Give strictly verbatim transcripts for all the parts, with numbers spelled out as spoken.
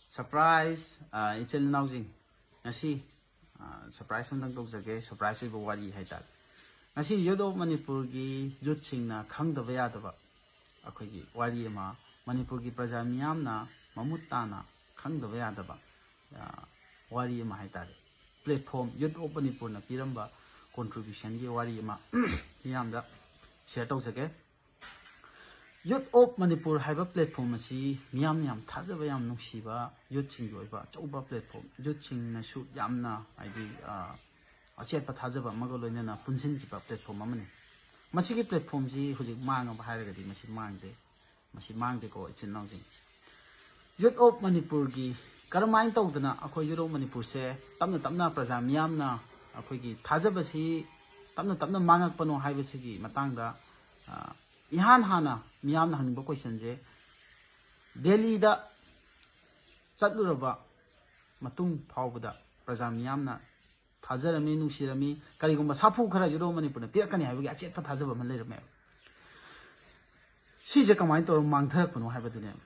Surprise, ꯑ, ꯏꯆꯤꯜ ꯏꯅꯥꯎꯁꯤꯡ, ꯉꯁꯤ, ꯑ, surprise ꯑꯝꯇꯪ ꯇꯧꯖꯒꯦ꯫ Surprise ꯑꯣꯏꯕ ꯋꯥꯔꯤ ꯍꯥꯏꯇꯥꯔꯦ꯫ ꯉꯁꯤ Youth of ꯃꯅꯤꯄꯨꯔꯒꯤ youthꯁꯤꯡꯅ ꯈꯪꯗꯕ ꯌꯥꯗꯕ ꯑꯩꯈꯣꯏꯒꯤ ꯋꯥꯔꯤ ꯑꯃ, ꯃꯅꯤꯄꯨꯔꯒꯤ ꯄ꯭ꯔꯖꯥ ꯃꯤꯌꯥꯝꯅ ꯃꯃꯨꯠ ꯇꯥꯅ ꯈꯪꯗꯕ ꯌꯥꯗꯕ, ꯑ, ꯋꯥꯔꯤ ꯑꯃ ꯍꯥꯏꯇꯥꯔꯦ꯫ Platform, Youth of ꯃꯅꯤꯄꯨꯔꯅ ꯄꯤꯔꯝꯕ contributionꯒꯤ ꯋꯥꯔꯤ ꯑꯃ ꯃꯤꯌꯥꯝꯗ share ꯇꯧꯖꯒꯦ꯫ Youth of ꯃꯅꯤꯄꯨꯔ ꯍꯥꯏꯕ platform ꯑꯁꯤ ꯃꯤꯌꯥꯝꯅ ꯌꯥꯝ ꯊꯥꯖꯕ, ꯌꯥꯝ ꯅꯨꯡꯁꯤꯕ youthꯁꯤꯡꯒꯤ ꯑꯣꯏꯕ ꯑꯆꯧꯕ platform, youthꯁꯤꯡꯅꯁꯨ ꯌꯥꯝꯅ, ꯍꯥꯏꯗꯤ, ꯑ, ꯑꯆꯦꯠꯄ ꯊꯥꯖꯕ ꯑꯃꯒ ꯂꯣꯏꯅꯅ ꯄꯨꯟꯁꯤꯟꯈꯤꯕ platform ꯑꯃꯅꯤ꯫ ꯃꯁꯤꯒꯤ platformꯁꯤ ꯍꯧꯖꯤꯛ ꯃꯥꯡꯉꯕ ꯍꯥꯏꯔꯒꯗꯤ ꯃꯁꯤ ꯃꯥꯡꯗꯦ, ꯃꯁꯤ ꯃꯥꯡꯗꯦꯀꯣ, ꯏꯆꯤꯟ ꯏꯅꯥꯎꯁꯤꯡ꯫ Youth of ꯃꯅꯤꯄꯨꯔꯒꯤ ꯀꯔꯝꯍꯥꯏꯅ ꯇꯧꯗꯅ ꯑꯩꯈꯣꯏ Youth of ꯃꯅꯤꯄꯨꯔꯁꯦ ꯇꯞꯅ ꯇꯞꯅ ꯄ꯭ꯔꯖꯥ ꯃꯤꯌꯥꯝꯅ ꯑꯩꯈꯣꯏꯒꯤ ꯊꯥꯖꯕꯁꯤ ꯇꯞꯅ ꯇꯞꯅ ꯃꯥꯡꯉꯛꯄꯅꯣ ꯍꯥꯏꯕꯁꯤꯒꯤ ꯃꯇꯥꯡꯗ, ꯑ, ꯏꯍꯥꯟ ꯍꯥꯟꯅ ꯃꯤꯌꯥꯝꯅ ꯍꯪꯅꯤꯡꯕ questionꯁꯦ, ꯗꯦꯜꯂꯤꯗ ꯆꯠꯂꯨꯔꯕ ꯃꯇꯨꯡ ꯐꯥꯎꯕꯗ ꯄ꯭ꯔꯖꯥ ꯃꯤꯌꯥꯝꯅ ꯊꯥꯖꯔꯝꯃꯤ, ꯅꯨꯡꯁꯤꯔꯝꯃꯤ, ꯀꯔꯤꯒꯨꯝꯕ ꯁꯥꯐꯨ ꯈꯔ Youth of ꯃꯅꯤꯄꯨꯔꯅ ꯄꯤꯔꯛꯀꯅꯤ ꯍꯥꯏꯕꯒꯤ ꯑꯆꯦꯠꯄ ꯊꯥꯖꯕ ꯑꯃ ꯂꯩꯔꯝꯃꯦꯕ꯫ ꯁꯤꯁꯦ ꯀꯃꯥꯏꯅ ꯇꯧꯔꯒ ꯃꯥꯡꯊꯔꯛꯄꯅꯣ ꯍꯥꯏꯕꯗꯨꯅꯦꯕ꯫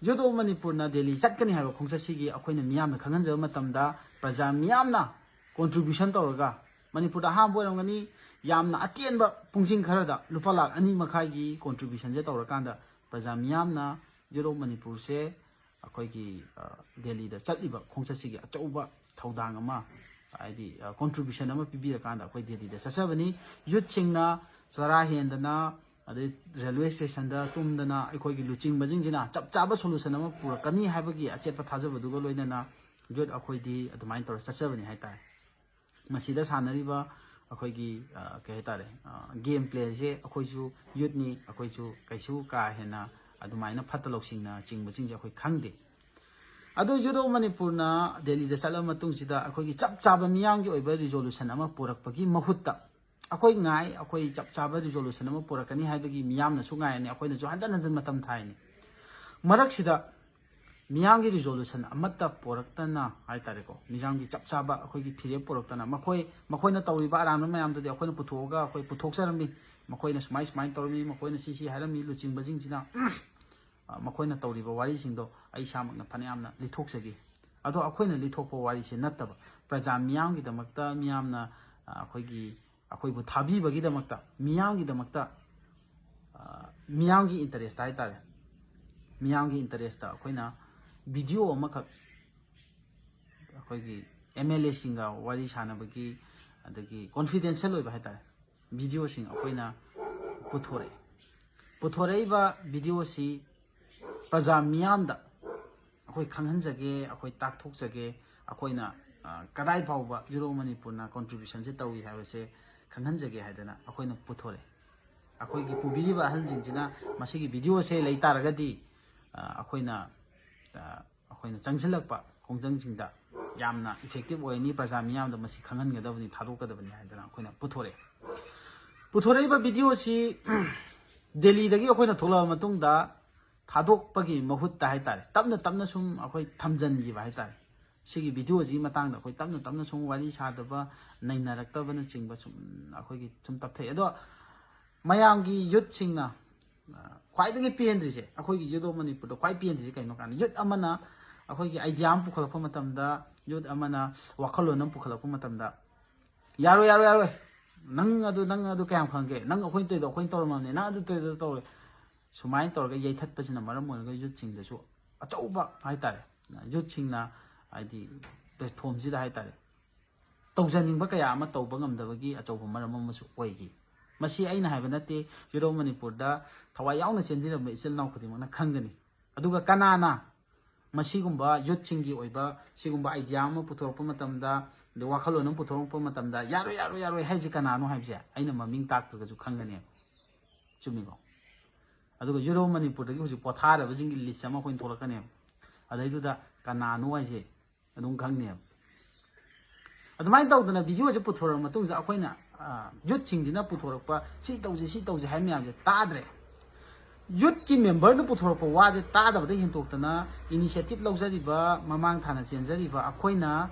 Youth of ꯃꯅꯤꯄꯨꯔꯅ ꯗꯦꯜꯂꯤ ꯆꯠꯀꯅꯤ ꯍꯥꯏꯕ ꯈꯣꯡꯆꯠꯁꯤꯒꯤ ꯑꯩꯈꯣꯏꯅ ꯃꯤꯌꯥꯝꯅ ꯈꯪꯍꯟꯖꯕ ꯃꯇꯝꯗ, ꯄ꯭ꯔꯖꯥ ꯃꯤꯌꯥꯝꯅ contribution ꯇꯧꯔꯒ, ꯃꯅꯤꯄꯨꯔꯗ ꯑꯍꯥꯟꯕ ꯑꯣꯏꯔꯝꯒꯅꯤ, ꯌꯥꯝꯅ ꯑꯇꯦꯟꯕ ꯄꯨꯡꯁꯤꯡ ꯈꯔꯗ ꯂꯨꯄꯥ ꯂꯥꯈ ꯑꯅꯤ ꯃꯈꯥꯏꯒꯤ contributionꯁꯦ ꯇꯧꯔꯀꯥꯟꯗ, ꯄ꯭ꯔꯖꯥ ꯃꯤꯌꯥꯝꯅ Youth of ꯃꯅꯤꯄꯨꯔꯁꯦ ꯑꯩꯈꯣꯏꯒꯤ, ꯑ, ꯗꯦꯜꯂꯤꯗ ꯆꯠꯂꯤꯕ ꯈꯣꯡꯆꯠꯁꯤꯒꯤ ꯑꯆꯧꯕ ꯊꯧꯗꯥꯡ ꯑꯃ, ꯍꯥꯏꯗꯤ, ꯑ, contribution ꯑꯃ ꯄꯤꯕꯤꯔꯀꯥꯟꯗ ꯑꯩꯈꯣꯏ ꯗꯦꯜꯂꯤꯗ ꯆꯠꯆꯕꯅꯤ꯫ Youthꯁꯤꯡꯅ ꯆꯔꯥ ꯍꯦꯟꯗꯅ, ꯑꯗꯩ railway stationꯗ ꯇꯨꯝꯗꯅ ꯑꯩꯈꯣꯏꯒꯤ ꯂꯨꯆꯤꯡꯕꯁꯤꯡꯁꯤꯅ ꯆꯞ ꯆꯥꯕ solution ꯑꯃ ꯄꯨꯔꯛꯀꯅꯤ ꯍꯥꯏꯕꯒꯤ ꯑꯆꯦꯠꯄ ꯊꯥꯖꯕꯗꯨꯒ ꯂꯣꯏꯅꯅ youth ꯑꯩꯈꯣꯏꯗꯤ ꯑꯗꯨꯃꯥꯏꯅ ꯇꯧꯔ ꯆꯠꯆꯕꯅꯤ ꯍꯥꯏꯇꯥꯔꯦ꯫ ꯃꯁꯤꯗ ꯁꯥꯟꯅꯔꯤꯕ ꯑꯩꯈꯣꯏꯒꯤ, ꯑ, ꯀꯩ ꯍꯥꯏꯇꯥꯔꯦ, ꯑ, game playꯁꯦ ꯑꯩꯈꯣꯏꯁꯨ youthꯅꯤ, ꯑꯩꯈꯣꯏꯁꯨ ꯀꯩꯁꯨ ꯀꯥ ꯍꯦꯟꯅ ꯑꯗꯨꯃꯥꯏꯅ ꯐꯠꯇ ꯂꯧꯁꯤꯡꯅ ꯆꯤꯡꯕꯁꯤꯡꯁꯦ ꯑꯩꯈꯣꯏ ꯈꯪꯗꯦ꯫ ꯑꯗꯨ Youth of ꯃꯅꯤꯄꯨꯔꯅ ꯗꯦꯜꯂꯤꯗ ꯆꯠꯂꯕ ꯃꯇꯨꯡꯁꯤꯗ ꯑꯩꯈꯣꯏꯒꯤ ꯆꯞ ꯆꯥꯕ ꯃꯤꯌꯥꯝꯒꯤ ꯑꯣꯏꯕ resolution ꯑꯃ ꯄꯨꯔꯛꯄꯒꯤ ꯃꯍꯨꯠꯇ, ꯑꯩꯈꯣꯏ ꯉꯥꯏ, ꯑꯩꯈꯣꯏ ꯆꯞ ꯆꯥꯕ resolution ꯑꯃ ꯄꯨꯔꯛꯀꯅꯤ ꯍꯥꯏꯕꯒꯤ ꯃꯤꯌꯥꯝꯅꯁꯨ ꯉꯥꯏꯔꯅꯤ, ꯑꯩꯈꯣꯏꯅꯁꯨ ꯍꯟꯖꯟ ꯍꯟꯖꯟ ꯃꯇꯝ ꯊꯥꯏꯅꯤ꯫ ꯃꯔꯛꯁꯤꯗ ꯃꯤꯌꯥꯝꯒꯤ resolution ꯑꯃꯠꯇ ꯄꯨꯔꯛꯇꯅ ꯍꯥꯏꯇꯥꯔꯦꯀꯣ, ꯃꯤꯌꯥꯝꯒꯤ ꯆꯞ ꯆꯥꯕ ꯑꯩꯈꯣꯏꯒꯤ ꯐꯤꯔꯦꯞ ꯄꯨꯔꯛꯇꯅ, ꯃꯈꯣꯏ, ꯃꯈꯣꯏꯅ ꯇꯧꯔꯤꯕ ꯑꯔꯥꯟꯕ ꯃꯌꯥꯝꯗꯨꯗꯤ ꯑꯩꯈꯣꯏꯅ ꯄꯨꯊꯣꯛꯑꯒ ꯑꯩꯈꯣꯏ ꯄꯨꯊꯣꯛꯆꯔꯝꯃꯤ, ꯃꯈꯣꯏꯅ ꯁꯨꯃꯥꯏ ꯁꯨꯃꯥꯏꯅ ꯇꯧꯔꯝꯃꯤ, ꯃꯈꯣꯏꯅ ꯁꯤ ꯁꯤ ꯍꯥꯏꯔꯝꯃꯤ, ꯂꯨꯆꯤꯡꯕꯁꯤꯡꯁꯤꯅ ꯑ, ꯃꯈꯣꯏꯅ ꯇꯧꯔꯤꯕ ꯋꯥꯔꯤꯁꯤꯡꯗꯣ ꯑꯩ ꯏꯁꯥꯃꯛꯅ ꯐꯅꯌꯥꯝꯅ ꯂꯤꯊꯣꯛꯆꯈꯤ꯫ ꯑꯗꯣ ꯑꯩꯈꯣꯏꯅ ꯂꯤꯊꯣꯛꯄ ꯋꯥꯔꯤꯁꯦ ꯅꯠꯇꯕ, ꯄ꯭ꯔꯖꯥ ꯃꯤꯌꯥꯝꯒꯤꯗꯃꯛꯇ, ꯃꯤꯌꯥꯝꯅ, ꯑ, ꯑꯩꯈꯣꯏꯒꯤ, ꯑꯩꯈꯣꯏꯕꯨ ꯊꯥꯕꯤꯕꯒꯤꯗꯃꯛꯇ, ꯃꯤꯌꯥꯝꯒꯤꯗꯃꯛꯇ, ꯑ, ꯃꯤꯌꯥꯝꯒꯤ interest ꯍꯥꯏꯇꯥꯔꯦ, ꯃꯤꯌꯥꯝꯒꯤ interest ꯑꯩꯈꯣꯏꯅ video ꯑꯃꯈꯛ, ꯑꯩꯈꯣꯏꯒꯤ MLAꯁꯤꯡꯒ ꯋꯥꯔꯤ ꯁꯥꯟꯅꯕꯒꯤ, ꯑꯗꯒꯤ confidential ꯑꯣꯏꯕ ꯍꯥꯏꯇꯥꯔꯦ, videoꯁꯤꯡ ꯑꯩꯈꯣꯏꯅ ꯄꯨꯊꯣꯔꯛꯑꯦ꯫ ꯄꯨꯊꯣꯔꯛꯏꯕ videoꯁꯤ ꯄ꯭ꯔꯖꯥ ꯃꯤꯌꯥꯝꯗ ꯑꯩꯈꯣꯏ ꯈꯪꯍꯟꯖꯒꯦ, ꯑꯩꯈꯣꯏ ꯇꯥꯛꯊꯣꯛꯆꯒꯦ, ꯑꯩꯈꯣꯏꯅ, ꯑ, ꯀꯗꯥꯏ ꯐꯥꯎꯕ ꯌꯨꯔꯣꯞ ꯃꯅꯤꯄꯨꯔꯅ contributionꯁꯦ ꯇꯧꯏ ꯍꯥꯏꯕꯁꯦ ꯈꯪꯍꯟꯖꯒꯦ ꯍꯥꯏꯗꯅ ꯑꯩꯈꯣꯏꯅ ꯄꯨꯊꯣꯔꯛꯑꯦ꯫ ꯑꯩꯈꯣꯏꯒꯤ ꯄꯨꯕꯤꯔꯤꯕ ꯑꯍꯜꯁꯤꯡꯁꯤꯅ ꯃꯁꯤꯒꯤ videoꯁꯦ ꯂꯩ ꯇꯥꯔꯒꯗꯤ, ꯑ, ꯑꯩꯈꯣꯏꯅ, ꯑ, ꯑꯩꯈꯣꯏꯅ ꯆꯪꯁꯤꯜꯂꯛꯄ ꯈꯣꯡꯖꯪꯁꯤꯡꯗ ꯌꯥꯝꯅ effective ꯑꯣꯏꯅꯤ, ꯄ꯭ꯔꯖꯥ ꯃꯤꯌꯥꯝꯗ ꯃꯁꯤ ꯈꯪꯍꯟꯒꯗꯕꯅꯤ, ꯊꯥꯗꯣꯛꯀꯗꯕꯅꯤ ꯍꯥꯏꯗꯅ ꯑꯩꯈꯣꯏꯅ ꯄꯨꯊꯣꯔꯛꯑꯦ꯫ ꯄꯨꯊꯣꯔꯛꯏꯕ videoꯁꯤ ꯗꯦꯜꯂꯤꯗꯒꯤ ꯑꯩꯈꯣꯏꯅ ꯊꯣꯛꯂꯛꯑꯕ ꯃꯇꯨꯡꯗ ꯊꯥꯗꯣꯛꯄꯒꯤ ꯃꯍꯨꯠꯇ ꯍꯥꯏꯇꯥꯔꯦ, ꯇꯞꯅ ꯇꯞꯅ ꯁꯨꯝ ꯑꯩꯈꯣꯏ ꯊꯝꯖꯤꯟꯈꯤꯕ ꯍꯥꯏꯇꯥꯔꯦ꯫ ꯁꯤꯒꯤ videoꯁꯤ ꯃꯇꯥꯡꯗ ꯑꯩꯈꯣꯏ ꯇꯞꯅ ꯇꯞꯅ ꯁꯨꯝ ꯋꯥꯔꯤ ꯁꯥꯗꯕ, ꯅꯩꯅꯔꯛꯇꯕꯅꯆꯤꯡꯕ ꯁꯨꯝ ꯑꯩꯈꯣꯏꯒꯤ ꯁꯨꯝ ꯇꯞꯊꯩ꯫ ꯑꯗꯣ ꯃꯌꯥꯝꯒꯤ youthꯁꯤꯡꯅ, ꯑ, ꯈ꯭ꯋꯥꯏꯗꯒꯤ ꯄꯦꯟꯗ꯭ꯔꯤꯁꯦ, ꯑꯩꯈꯣꯏꯒꯤ Youth of ꯃꯅꯤꯄꯨꯔꯗ ꯈ꯭ꯋꯥꯏ ꯄꯦꯟꯗ꯭ꯔꯤꯁꯦ ꯀꯩꯅꯣ ꯀꯥꯟꯗ, youth ꯑꯃꯅ ꯑꯩꯈꯣꯏꯒꯤ idea ꯑꯃ ꯄꯨꯈꯠꯂꯛꯄ ꯃꯇꯝꯗ, youth ꯑꯃꯅ ꯋꯥꯈꯜꯂꯣꯟ ꯑꯃ ꯄꯨꯈꯠꯂꯛꯄ ꯃꯇꯝꯗ, "ꯌꯥꯔꯣꯏ, ꯌꯥꯔꯣꯏ, ꯌꯥꯔꯣꯏ, ꯅꯪ ꯑꯗꯨ, ꯅꯪ ꯑꯗꯨ ꯀꯌꯥꯝ ꯈꯪꯒꯦ? ꯅꯪ ꯑꯩꯈꯣꯏꯅ ꯇꯧꯔꯤꯗꯣ ꯑꯩꯈꯣꯏꯅ ꯇꯧꯔꯝꯃꯕꯅꯦ, ꯅꯪ ꯑꯗꯨ ꯇꯧꯔꯤꯗꯣ ꯇꯧꯔꯦ"꯫ ꯁꯨꯃꯥꯏꯅ ꯇꯧꯔꯒ ꯌꯩꯊꯠꯄꯁꯤꯅ ꯃꯔꯝ ꯑꯣꯏꯔꯒ youthꯁꯤꯡꯗꯁꯨ ꯑꯆꯧꯕ ꯍꯥꯏꯇꯥꯔꯦ, youthꯁꯤꯡꯅ ꯍꯥꯏꯗꯤ platformꯁꯤꯗ ꯍꯥꯏꯇꯥꯔꯦ, ꯇꯧꯖꯅꯤꯡꯕ ꯀꯌꯥ ꯑꯃ ꯇꯧꯕ ꯉꯝꯗꯕꯒꯤ ꯑꯆꯧꯕ ꯃꯔꯝ ꯑꯃꯁꯨ ꯑꯣꯏꯈꯤ꯫ ꯃꯁꯤ ꯑꯩꯅ ꯍꯥꯏꯕ ꯅꯠꯇꯦ, ꯌꯨꯔꯣꯞ ꯃꯅꯤꯄꯨꯔꯗ ꯊꯋꯥꯏ ꯌꯥꯎꯅ ꯆꯦꯟꯕꯤꯔꯝꯕ ꯏꯆꯤꯜ ꯏꯅꯥꯎ ꯈꯨꯗꯤꯡꯃꯛꯅ ꯈꯪꯒꯅꯤ꯫ ꯑꯗꯨꯒ ꯀꯅꯥꯅ ꯃꯁꯤꯒꯨꯝꯕ youthꯁꯤꯡꯒꯤ ꯑꯣꯏꯕ ꯁꯤꯒꯨꯝꯕ idea ꯑꯃ ꯄꯨꯊꯣꯔꯛꯄ ꯃꯇꯝꯗ, ꯑꯗꯩ ꯋꯥꯈꯜꯂꯣꯟ ꯑꯃ ꯄꯨꯊꯣꯔꯛꯄ ꯃꯇꯝꯗ ꯌꯥꯔꯣꯏ, ꯌꯥꯔꯣꯏ, ꯌꯥꯔꯣꯏ ꯍꯥꯏꯁꯦ ꯀꯅꯥꯅꯣ ꯍꯥꯏꯕꯁꯦ ꯑꯩꯅ ꯃꯃꯤꯡ ꯇꯥꯛꯇ꯭ꯔꯒꯁꯨ ꯈꯪꯒꯅꯦꯕ꯫ ꯆꯨꯝꯃꯤꯀꯣ? ꯑꯗꯨꯒ ꯌꯨꯔꯣꯞ ꯃꯅꯤꯄꯨꯔꯗꯒꯤ ꯍꯧꯖꯤꯛ ꯄꯣꯊꯥꯔꯕꯁꯤꯡꯒꯤ list ꯑꯃ ꯑꯩꯈꯣꯏꯅ ꯊꯣꯛꯂꯛꯀꯅꯦꯕ꯫ ꯑꯗꯩꯗꯨꯗ ꯀꯅꯥꯅꯣ ꯍꯥꯏꯁꯦ ꯑꯗꯨꯝ ꯈꯪꯅꯦꯕ꯫ ꯑꯗꯨꯃꯥꯏꯅ ꯇꯧꯗꯅ videoꯁꯦ ꯄꯨꯊꯣꯔꯛꯑ ꯃꯇꯨꯡꯁꯤꯗ ꯑꯩꯈꯣꯏꯅ, ꯑ, youthꯁꯤꯡꯁꯤꯅ ꯄꯨꯊꯣꯔꯛꯄ ꯁꯤ ꯇꯧꯁꯤ, ꯁꯤ ꯇꯧꯁꯤ ꯍꯥꯏꯕ ꯃꯌꯥꯝꯁꯦ ꯇꯥꯗ꯭ꯔꯦ꯫ Youthꯀꯤ memberꯅ ꯄꯨꯊꯣꯔꯛꯄ ꯋꯥꯁꯦ ꯇꯥꯗꯕꯗꯒꯤ ꯍꯦꯟꯗꯣꯛꯇꯅ initiative ꯂꯧꯖꯔꯤꯕ, ꯃꯃꯥꯡ ꯊꯥꯅ ꯆꯦꯟꯖꯔꯤꯕ ꯑꯩꯈꯣꯏꯅ,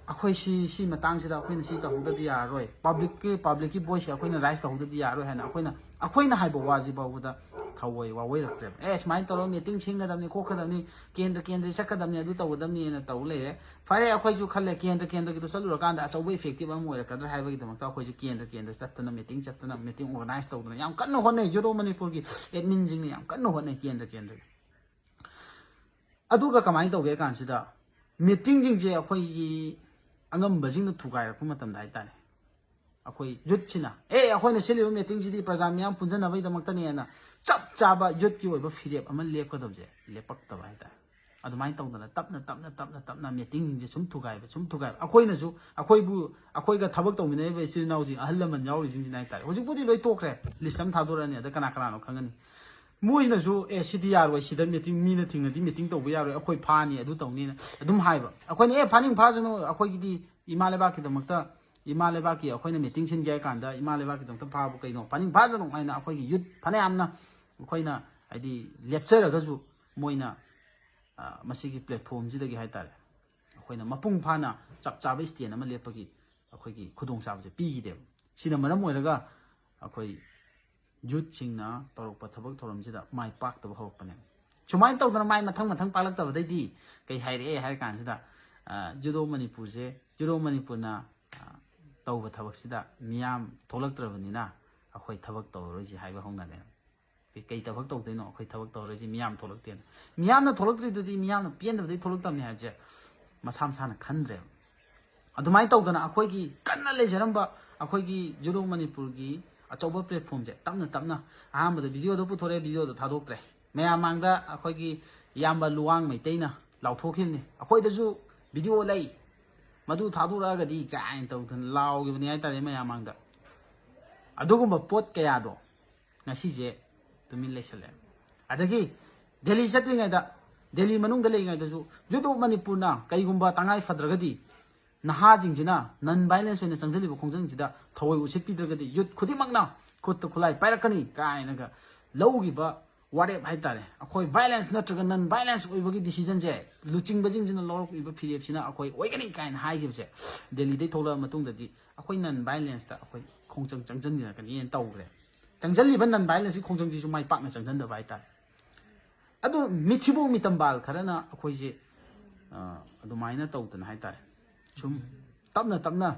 ꯑꯩꯈꯣꯏ ꯁꯤ, ꯁꯤ ꯃꯇꯥꯡꯁꯤꯗ ꯑꯩꯈꯣꯏꯅ ꯁꯤ ꯇꯧꯍꯧꯗꯗꯤ ꯌꯥꯔꯔꯣꯏ, publicꯀꯤ, publicꯀꯤ voiceꯁꯦ ꯑꯩꯈꯣꯏꯅ raise ꯇꯧꯍꯧꯗꯗꯤ ꯌꯥꯔꯔꯣꯏ ꯍꯥꯏꯅ ꯑꯩꯈꯣꯏꯅ, ꯑꯩꯈꯣꯏꯅ ꯍꯥꯏꯕ ꯋꯥꯁꯤ ꯐꯥꯎꯕꯗ ꯊꯧꯑꯣꯏ ꯋꯥꯑꯣꯏꯔꯛꯇ꯭ꯔꯦꯕ꯫ ꯑꯦ, ꯁꯨꯃꯥꯏꯅ ꯇꯧꯔꯒ ꯃꯤꯇꯤꯡ ꯁꯤꯟꯒꯗꯕꯅꯤ, ꯈꯣꯠꯀꯗꯕꯅꯤ, ꯀꯦꯟꯗ꯭ꯔ ꯀꯦꯟꯗ꯭ꯔ ꯆꯠꯀꯗꯕꯅꯤ, ꯑꯗꯨ ꯇꯧꯒꯗꯕꯅꯤꯅ ꯇꯧ ꯂꯩꯔꯦ꯫ ꯐꯔꯦ, ꯑꯩꯈꯣꯏꯁꯨ ꯈꯜꯂꯦ, ꯀꯦꯟꯗ꯭ꯔ ꯀꯦꯟꯗ꯭ꯔꯒꯤꯗꯣ ꯆꯠꯂꯨꯔꯀꯥꯟꯗ ꯑꯆꯧꯕ effective ꯑꯃ ꯑꯣꯏꯔꯛꯀꯗ꯭ꯔꯥ ꯍꯥꯏꯕꯒꯤꯗꯃꯛꯇ ꯑꯩꯈꯣꯏꯁꯨ ꯀꯦꯟꯗ꯭ꯔ ꯀꯦꯟꯗ꯭ꯔ ꯆꯠꯇꯅ, ꯃꯤꯇꯤꯡ ꯆꯠꯇꯅ, ꯃꯤꯇꯤꯡ organize ꯇꯧꯗꯅ ꯌꯥꯝ ꯀꯟꯅ ꯍꯣꯠꯅꯩ꯫ ꯌꯨꯔꯣ ꯃꯅꯤꯄꯨꯔꯒꯤ adminꯁꯤꯡꯅ ꯌꯥꯝ ꯀꯟꯅ ꯍꯣꯠꯅꯩ ꯀꯦꯟꯗ꯭ꯔ ꯀꯦꯟꯗ꯭ꯔꯒꯤ꯫ ꯑꯗꯨꯒ ꯀꯃꯥꯏꯅ ꯇꯧꯒꯦ ꯀꯥꯟꯁꯤꯗ, ꯃꯤꯇꯤꯡꯁꯤꯡꯁꯦ ꯑꯩꯈꯣꯏꯒꯤ ꯑꯉꯝꯕꯁꯤꯡꯅ ꯊꯨꯒꯥꯏꯔꯛꯄ ꯃꯇꯝꯗ ꯍꯥꯏꯇꯥꯔꯦ, ꯑꯩꯈꯣꯏ youthꯁꯤꯅ, "ꯑꯦ, ꯑꯩꯈꯣꯏꯅ ꯁꯤꯜꯂꯤꯕ ꯃꯤꯇꯤꯡꯁꯤꯗꯤ ꯄ꯭ꯔꯖꯥ ꯃꯤꯌꯥꯝ ꯄꯨꯟꯖꯟꯅꯕꯒꯤꯗꯃꯛꯇꯅꯦꯅ" ꯆꯞ ꯆꯥꯕ youthꯀꯤ ꯑꯣꯏꯕ ꯐꯤꯔꯦꯞ ꯑꯃ ꯂꯦꯞꯀꯗꯕꯁꯦ ꯂꯦꯞꯄꯛꯇꯕ ꯍꯥꯏꯇꯥꯔꯦ꯫ ꯑꯗꯨꯃꯥꯏꯅ ꯇꯧꯗꯅ ꯇꯞꯅ ꯇꯞꯅ ꯇꯞꯅ ꯇꯞꯅ ꯃꯤꯇꯤꯡꯁꯤꯡꯁꯦ ꯁꯨꯝ ꯊꯨꯒꯥꯏꯕ, ꯁꯨꯝ ꯊꯨꯒꯥꯏꯕ꯫ ꯑꯩꯈꯣꯏꯅꯁꯨ, ꯑꯩꯈꯣꯏꯕꯨ, ꯑꯩꯈꯣꯏꯒ ꯊꯕꯛ ꯇꯧꯃꯤꯟꯅꯔꯤꯕ ꯏꯆꯤꯜ ꯏꯅꯥꯎꯁꯤꯡ, ꯑꯍꯜ ꯂꯃꯟ ꯌꯥꯎꯔꯤꯁꯤꯡꯁꯤꯅ ꯍꯥꯏꯇꯥꯔꯦ, ꯍꯧꯖꯤꯛꯄꯨꯗꯤ ꯂꯣꯏ ꯇꯣꯛꯈ꯭ꯔꯦ, list ꯑꯃ ꯊꯥꯗꯣꯔꯛꯑꯅꯤ, ꯑꯗ ꯀꯅꯥ ꯀꯅꯥꯅꯣ ꯈꯪꯉꯅꯤ꯫ ꯃꯣꯏꯅꯁꯨ, "ꯑꯦ, ꯁꯤꯗꯤ ꯌꯥꯔꯣꯏ, ꯁꯤꯗ ꯃꯤꯇꯤꯡ, ꯃꯤꯅ ꯊꯤꯡꯉꯗꯤ ꯃꯤꯇꯤꯡ ꯇꯧꯕ ꯌꯥꯔꯣꯏ, ꯑꯩꯈꯣꯏ ꯐꯥꯅꯤ, ꯑꯗꯨ ꯇꯧꯅꯤꯅ" ꯑꯗꯨꯝ ꯍꯥꯏꯕ꯫ ꯑꯩꯈꯣꯏꯅ, "ꯑꯦ, ꯐꯥꯅꯤꯡ ꯐꯥꯁꯅꯨ, ꯑꯩꯈꯣꯏꯒꯤꯗꯤ ꯏꯃꯥ ꯂꯩꯕꯥꯛꯀꯤꯗꯃꯛꯇ, ꯏꯃꯥ ꯂꯩꯕꯥꯛꯀꯤ ꯑꯩꯈꯣꯏꯅ ꯃꯤꯇꯤꯡ ꯁꯤꯟꯒꯦ ꯍꯥꯏ ꯀꯥꯟꯗ ꯏꯃꯥ ꯂꯩꯕꯥꯛꯀꯤꯗꯃꯛꯇ ꯐꯥꯕ ꯀꯩꯅꯣ, ꯐꯥꯅꯤꯡ ꯐꯥꯁꯅꯨ" ꯍꯥꯏꯅ ꯑꯩꯈꯣꯏꯒꯤ youth ꯐꯅꯌꯥꯝꯅ ꯑꯩꯈꯣꯏꯅ, ꯍꯥꯏꯗꯤ, ꯂꯦꯞꯆꯔꯒꯁꯨ ꯃꯣꯏꯅ, ꯑ, ꯃꯁꯤꯒꯤ platformꯁꯤꯗꯒꯤ ꯍꯥꯏꯇꯥꯔꯦ, ꯑꯩꯈꯣꯏꯅ ꯃꯄꯨꯡ ꯐꯥꯅ ꯆꯞ ꯆꯥꯕ stand ꯑꯃ ꯂꯦꯞꯄꯒꯤ ꯑꯩꯈꯣꯏꯒꯤ ꯈꯨꯗꯣꯡꯆꯥꯕꯁꯦ ꯄꯤꯈꯤꯗꯦꯕ꯫ ꯁꯤꯅ ꯃꯔꯝ ꯑꯣꯏꯔꯒ ꯑꯩꯈꯣꯏ youthꯁꯤꯡꯅ ꯇꯧꯔꯛꯄ ꯊꯕꯛ ꯊꯧꯔꯝꯁꯤꯗ ꯃꯥꯏ ꯄꯥꯛꯇꯕ ꯍꯧꯔꯛꯄꯅꯦ꯫ ꯁꯨꯃꯥꯏꯅ ꯇꯧꯗꯅ ꯃꯥꯏ ꯃꯊꯪ ꯃꯊꯪ ꯄꯥꯛꯂꯛꯇꯕꯗꯩꯗꯤ ꯀꯩ ꯍꯥꯏꯔꯛꯑꯦ ꯍꯥꯏꯔ ꯀꯥꯟꯁꯤꯗ, ꯑ, ꯌꯨꯔꯣ ꯃꯅꯤꯄꯨꯔꯁꯦ, ꯌꯨꯔꯣ ꯃꯅꯤꯄꯨꯔꯅ, ꯑ, ꯇꯧꯕ ꯊꯕꯛꯁꯤꯗ ꯃꯤꯌꯥꯝ ꯊꯣꯛꯂꯛꯇ꯭ꯔꯕꯅꯤꯅ ꯑꯩꯈꯣꯏ ꯊꯕꯛ ꯇꯧꯔꯔꯣꯏꯁꯤ ꯍꯥꯏꯕ ꯍꯧꯅꯔꯦ꯫ ꯀꯩ, ꯀꯩ ꯊꯕꯛ ꯇꯧꯗꯣꯏꯅꯣ? ꯑꯩꯈꯣꯏ ꯊꯕꯛ ꯇꯧꯔꯔꯣꯏꯁꯤ, ꯃꯤꯌꯥꯝ ꯊꯣꯛꯂꯛꯇꯦꯅ꯫ ꯃꯤꯌꯥꯝꯅ ꯊꯣꯛꯂꯛꯇ꯭ꯔꯤꯗꯨꯗꯤ ꯃꯤꯌꯥꯝꯅ ꯄꯦꯟꯗꯕꯗꯩ ꯊꯣꯛꯂꯛꯇꯕꯅꯤ ꯍꯥꯏꯕꯁꯦ ꯃꯁꯥ ꯃꯁꯥꯅ ꯈꯟꯗ꯭ꯔꯦꯕ꯫ ꯑꯗꯨꯃꯥꯏꯅ ꯇꯧꯗꯅ ꯑꯩꯈꯣꯏꯒꯤ ꯀꯟꯅ ꯂꯩꯖꯔꯝꯕ ꯑꯩꯈꯣꯏꯒꯤ ꯌꯨꯔꯣ ꯃꯅꯤꯄꯨꯔꯒꯤ ꯑꯆꯧꯕ platformꯁꯦ ꯇꯞꯅ ꯇꯞꯅ, ꯑꯍꯥꯟꯕꯗ videoꯗꯣ ꯄꯨꯊꯣꯔꯛꯑꯦ, videoꯗꯣ ꯊꯥꯗꯣꯛꯇ꯭ꯔꯦ꯫ ꯃꯌꯥꯝ ꯃꯥꯡꯗ ꯑꯩꯈꯣꯏꯒꯤ ꯏꯌꯥꯝꯕ ꯂꯨꯋꯥꯡ ꯃꯩꯇꯩꯅ ꯂꯥꯎꯊꯣꯛꯈꯤꯕꯅꯤ, "ꯑꯩꯈꯣꯏꯗꯁꯨ video ꯂꯩ, ꯃꯗꯨ ꯊꯥꯗꯣꯔꯛꯑꯒꯗꯤ" ꯀꯥꯏꯅ ꯇꯧꯗꯅ ꯂꯥꯎꯈꯤꯕꯅꯤ ꯍꯥꯏꯇꯥꯔꯦ ꯃꯌꯥꯝ ꯃꯥꯡꯗ꯫ ꯑꯗꯨꯒꯨꯝꯕ ꯄꯣꯠ ꯀꯌꯥꯗꯣ ꯉꯁꯤꯁꯦ ꯇꯨꯃꯤꯟ ꯂꯩꯁꯜꯂꯦ꯫ ꯑꯗꯒꯤ ꯗꯦꯜꯂꯤ ꯆꯠꯇ꯭ꯔꯤꯉꯩꯗ, ꯗꯦꯜꯂꯤ ꯃꯅꯨꯡꯗ ꯂꯩꯔꯤꯉꯩꯗꯁꯨ Youth of ꯃꯅꯤꯄꯨꯔꯅ ꯀꯩꯒꯨꯝꯕ ꯇꯉꯥꯏ ꯐꯗ꯭ꯔꯒꯗꯤ ꯅꯍꯥꯁꯤꯡꯁꯤꯅ non violence ꯑꯣꯏꯅ ꯆꯪꯁꯤꯜꯂꯤꯕ ꯈꯣꯡꯖꯪꯁꯤꯗ ꯊꯑꯣꯏ ꯎꯁꯤꯠꯄꯤꯗ꯭ꯔꯒꯗꯤ youth ꯈꯨꯗꯤꯡꯃꯛꯅ ꯈꯨꯠꯇ ꯈꯨꯠꯂꯥꯏ ꯄꯥꯏꯔꯛꯀꯅꯤ ꯀꯥꯏꯅꯒ ꯂꯧꯈꯤꯕ ꯋꯥꯔꯦꯞ ꯍꯥꯏꯇꯥꯔꯦ꯫ ꯑꯩꯈꯣꯏ violence ꯅꯠꯇ꯭ꯔꯒ non violence ꯑꯣꯏꯕꯒꯤ decisionꯁꯦ ꯂꯨꯆꯤꯡꯕꯁꯤꯡꯁꯤꯅ ꯂꯧꯔꯛꯂꯤꯕ ꯐꯤꯔꯦꯞꯁꯤꯅ ꯑꯩꯈꯣꯏ ꯑꯣꯏꯒꯅꯤ ꯀꯥꯏꯅ ꯍꯥꯏꯈꯤꯕꯁꯦ, ꯗꯦꯜꯂꯤꯗꯩ ꯊꯣꯛꯂꯛꯑ ꯃꯇꯨꯡꯗꯗꯤ ꯑꯩꯈꯣꯏ non violenceꯇ ꯑꯩꯈꯣꯏ ꯈꯣꯡꯖꯪ ꯆꯪꯁꯤꯟꯅꯔꯛꯀꯅꯤꯅ ꯇꯧꯈ꯭ꯔꯦ꯫ ꯆꯪꯁꯤꯜꯂꯤꯕ ꯅꯟ ꯚꯥꯏꯂꯦꯟꯁꯀꯤ ꯈꯣꯡꯖꯪꯁꯤꯁꯨ ꯃꯥꯏ ꯄꯥꯛꯅ ꯆꯪꯁꯤꯟꯗꯕ ꯍꯥꯏꯇꯥꯔꯦ꯫ ꯑꯗꯨ ꯃꯤꯊꯤꯕꯣꯛ ꯃꯤꯇꯝꯕꯥꯜ ꯈꯔꯅ ꯑꯩꯈꯣꯏꯁꯦ ꯑ, ꯑꯗꯨꯃꯥꯏꯅ ꯇꯧꯗꯅ ꯍꯥꯏꯇꯥꯔꯦ, ꯁꯨꯝ ꯇꯞꯅ ꯇꯞꯅ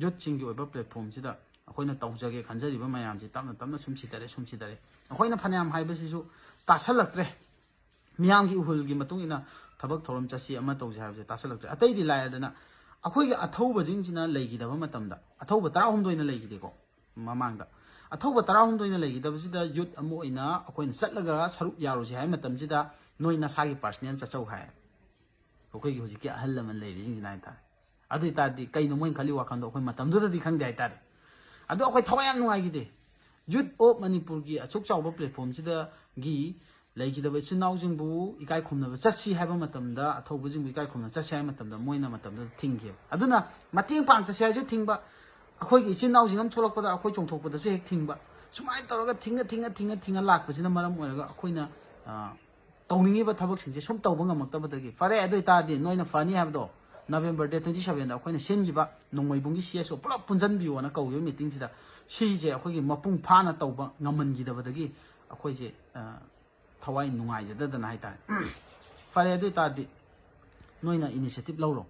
ꯌꯨꯠꯁꯤꯡꯒꯤ ꯑꯣꯏꯕ ꯄ꯭ꯂꯦꯠꯐꯣꯝꯁꯤꯗ ꯑꯩꯈꯣꯏꯅ ꯇꯧꯖꯒꯦ ꯈꯟꯖꯔꯤꯕ ꯃꯌꯥꯝꯁꯤ ꯇꯞꯅ ꯇꯞꯅ ꯁꯨꯝ ꯁꯤꯊꯔꯦ, ꯁꯨꯝ ꯁꯤꯊꯔꯦ꯫ ꯑꯩꯈꯣꯏꯅ ꯐꯅꯌꯥꯝ ꯍꯥꯏꯕꯁꯤꯁꯨ ꯇꯥꯁꯜꯂꯛꯇ꯭ꯔꯦ꯫ ꯃꯤꯌꯥꯝꯒꯤ ꯏꯍꯨꯜꯒꯤ ꯃꯇꯨꯡ ꯏꯟꯅ ꯊꯕꯛ ꯊꯧꯔꯝ ꯆꯠꯁꯤ, ꯑꯃ ꯇꯧꯁꯤ ꯍꯥꯏꯕꯁꯦ ꯇꯥꯁꯜꯂꯛꯇ꯭ꯔꯦ꯫ ꯑꯇꯩꯗꯤ ꯂꯥꯏꯔꯗꯅ, ꯑꯩꯈꯣꯏꯒꯤ ꯑꯊꯧꯕꯁꯤꯡꯁꯤꯅ ꯂꯩꯈꯤꯗꯕ ꯃꯇꯝꯗ, ꯑꯊꯧꯕ ꯇꯔꯥꯍꯨꯝꯗꯣꯏꯅ ꯂꯩꯈꯤꯗꯦꯀꯣ ꯃꯃꯥꯡꯗ, ꯑꯊꯧꯕ ꯇꯔꯥꯍꯨꯝꯗꯣꯏꯅ ꯂꯩꯈꯤꯗꯕꯁꯤꯗ ꯌꯨꯠ ꯑꯃ ꯑꯣꯏꯅ ꯑꯩꯈꯣꯏꯅ ꯆꯠꯂꯒ ꯁꯔꯨꯛ ꯌꯥꯔꯨꯁꯤ ꯍꯥꯏꯕ ꯃꯇꯝꯁꯤꯗ ꯅꯣꯏ ꯅꯁꯥꯒꯤ ꯄꯥꯔꯁꯅꯦꯜ ꯆꯠꯆꯧ ꯍꯥꯏ꯫ ꯑꯩꯈꯣꯏꯒꯤ ꯍꯧꯖꯤꯛꯀꯤ ꯑꯍꯜ ꯂꯃꯟ ꯂꯩꯔꯤꯁꯤꯡꯁꯤꯅ ꯍꯥꯏꯇꯥꯔꯦ꯫ ꯑꯗꯨ ꯑꯣꯏꯇꯥꯔꯗꯤ ꯀꯩꯅꯣ ꯃꯣꯏꯅ ꯈꯜꯂꯤ ꯋꯥꯈꯜꯗꯣ ꯑꯩꯈꯣꯏ ꯃꯇꯝꯗꯨꯗꯗꯤ ꯈꯪꯗꯦ ꯍꯥꯏꯇꯥꯔꯦ꯫ ꯑꯗꯣ ꯑꯩꯈꯣꯏ ꯊꯋꯥꯏ ꯌꯥꯝ ꯅꯨꯡꯉꯥꯏꯈꯤꯗꯦ꯫ ꯌꯨꯠ ꯑꯣꯐ ꯃꯅꯤꯄꯨꯔꯒꯤ ꯑꯁꯨꯛ ꯆꯥꯎꯕ ꯄ꯭ꯂꯦꯠꯐꯣꯝꯁꯤꯗꯒꯤ ꯂꯩꯈꯤꯗꯕ ꯏꯆꯤꯟ ꯏꯅꯥꯎꯁꯤꯡꯕꯨ ꯏꯀꯥꯏ ꯈꯨꯝꯅꯕ ꯆꯠꯁꯤ ꯍꯥꯏꯕ ꯃꯇꯝꯗ, ꯑꯊꯧꯕꯁꯤꯡꯕꯨ ꯏꯀꯥꯏ ꯈꯨꯝꯅꯕ ꯆꯠꯁꯤ ꯍꯥꯏꯕ ꯃꯇꯝꯗ ꯃꯣꯏꯅ ꯃꯇꯝꯗꯨꯗ ꯊꯤꯡꯈꯤꯕ꯫ ꯑꯗꯨꯅ ꯃꯇꯦꯡ ꯄꯥꯡ ꯆꯠꯁꯤ ꯍꯥꯏꯔꯁꯨ ꯊꯤꯡꯕ, ꯑꯩꯈꯣꯏꯒꯤ ꯏꯆꯤꯟ ꯏꯅꯥꯎꯁꯤꯡ ꯑꯃ ꯊꯣꯛꯂꯛꯄꯗ ꯑꯩꯈꯣꯏ ꯆꯣꯡꯊꯣꯛꯄꯗꯁꯨ ꯍꯦꯛ ꯊꯤꯡꯕ꯫ ꯁꯨꯃꯥꯏꯅ ꯇꯧꯔꯒ ꯊꯤꯡꯉ ꯊꯤꯡꯉ ꯊꯤꯡꯉ ꯊꯤꯡꯉ ꯂꯥꯛꯄꯁꯤꯅ ꯃꯔꯝ ꯑꯣꯏꯔꯒ ꯑꯩꯈꯣꯏꯅ ꯑ, ꯇꯧꯅꯤꯡꯉꯤꯕ ꯊꯕꯛꯁꯤꯡꯁꯦ ꯁꯨꯝ ꯇꯧꯕ ꯉꯝꯃꯛꯇꯕꯗꯒꯤ꯫ ꯐꯔꯦ, ꯑꯗꯨ ꯑꯣꯏꯇꯥꯔꯗꯤ ꯅꯣꯏꯅ ꯐꯅꯤ ꯍꯥꯏꯕꯗꯣ ꯅꯕꯦꯝꯕꯔ ꯗꯦꯠ ꯇ꯭ꯋꯦꯟꯇꯤ ꯁꯚꯦꯟꯗ ꯑꯩꯈꯣꯏꯅ ꯁꯤꯟꯈꯤꯕ ꯅꯣꯡꯃꯩꯕꯨꯡꯒꯤ ꯁꯤ ꯑꯦꯁ ꯑꯣ ꯄꯨꯂꯞ ꯄꯨꯟꯁꯤꯟꯕꯤꯌꯣꯅ ꯀꯧꯈꯤꯕ ꯃꯤꯇꯤꯡꯁꯤꯗ ꯁꯤꯁꯦ ꯑꯩꯈꯣꯏꯒꯤ ꯃꯄꯨꯡ ꯐꯥꯅ ꯇꯧꯕ ꯉꯝꯍꯟꯈꯤꯗꯕꯗꯒꯤ ꯑꯩꯈꯣꯏꯁꯦ ꯑ, ꯊꯋꯥꯏ ꯅꯨꯡꯉꯥꯏꯖꯗꯗꯅ ꯍꯥꯏꯇꯥꯔꯦ꯫ ꯐꯔꯦ, ꯑꯗꯨ ꯑꯣꯏꯇꯥꯔꯗꯤ ꯅꯣꯏꯅ ꯏꯅꯤꯁꯤꯌꯦꯇꯤꯞ ꯂꯧꯔꯣ,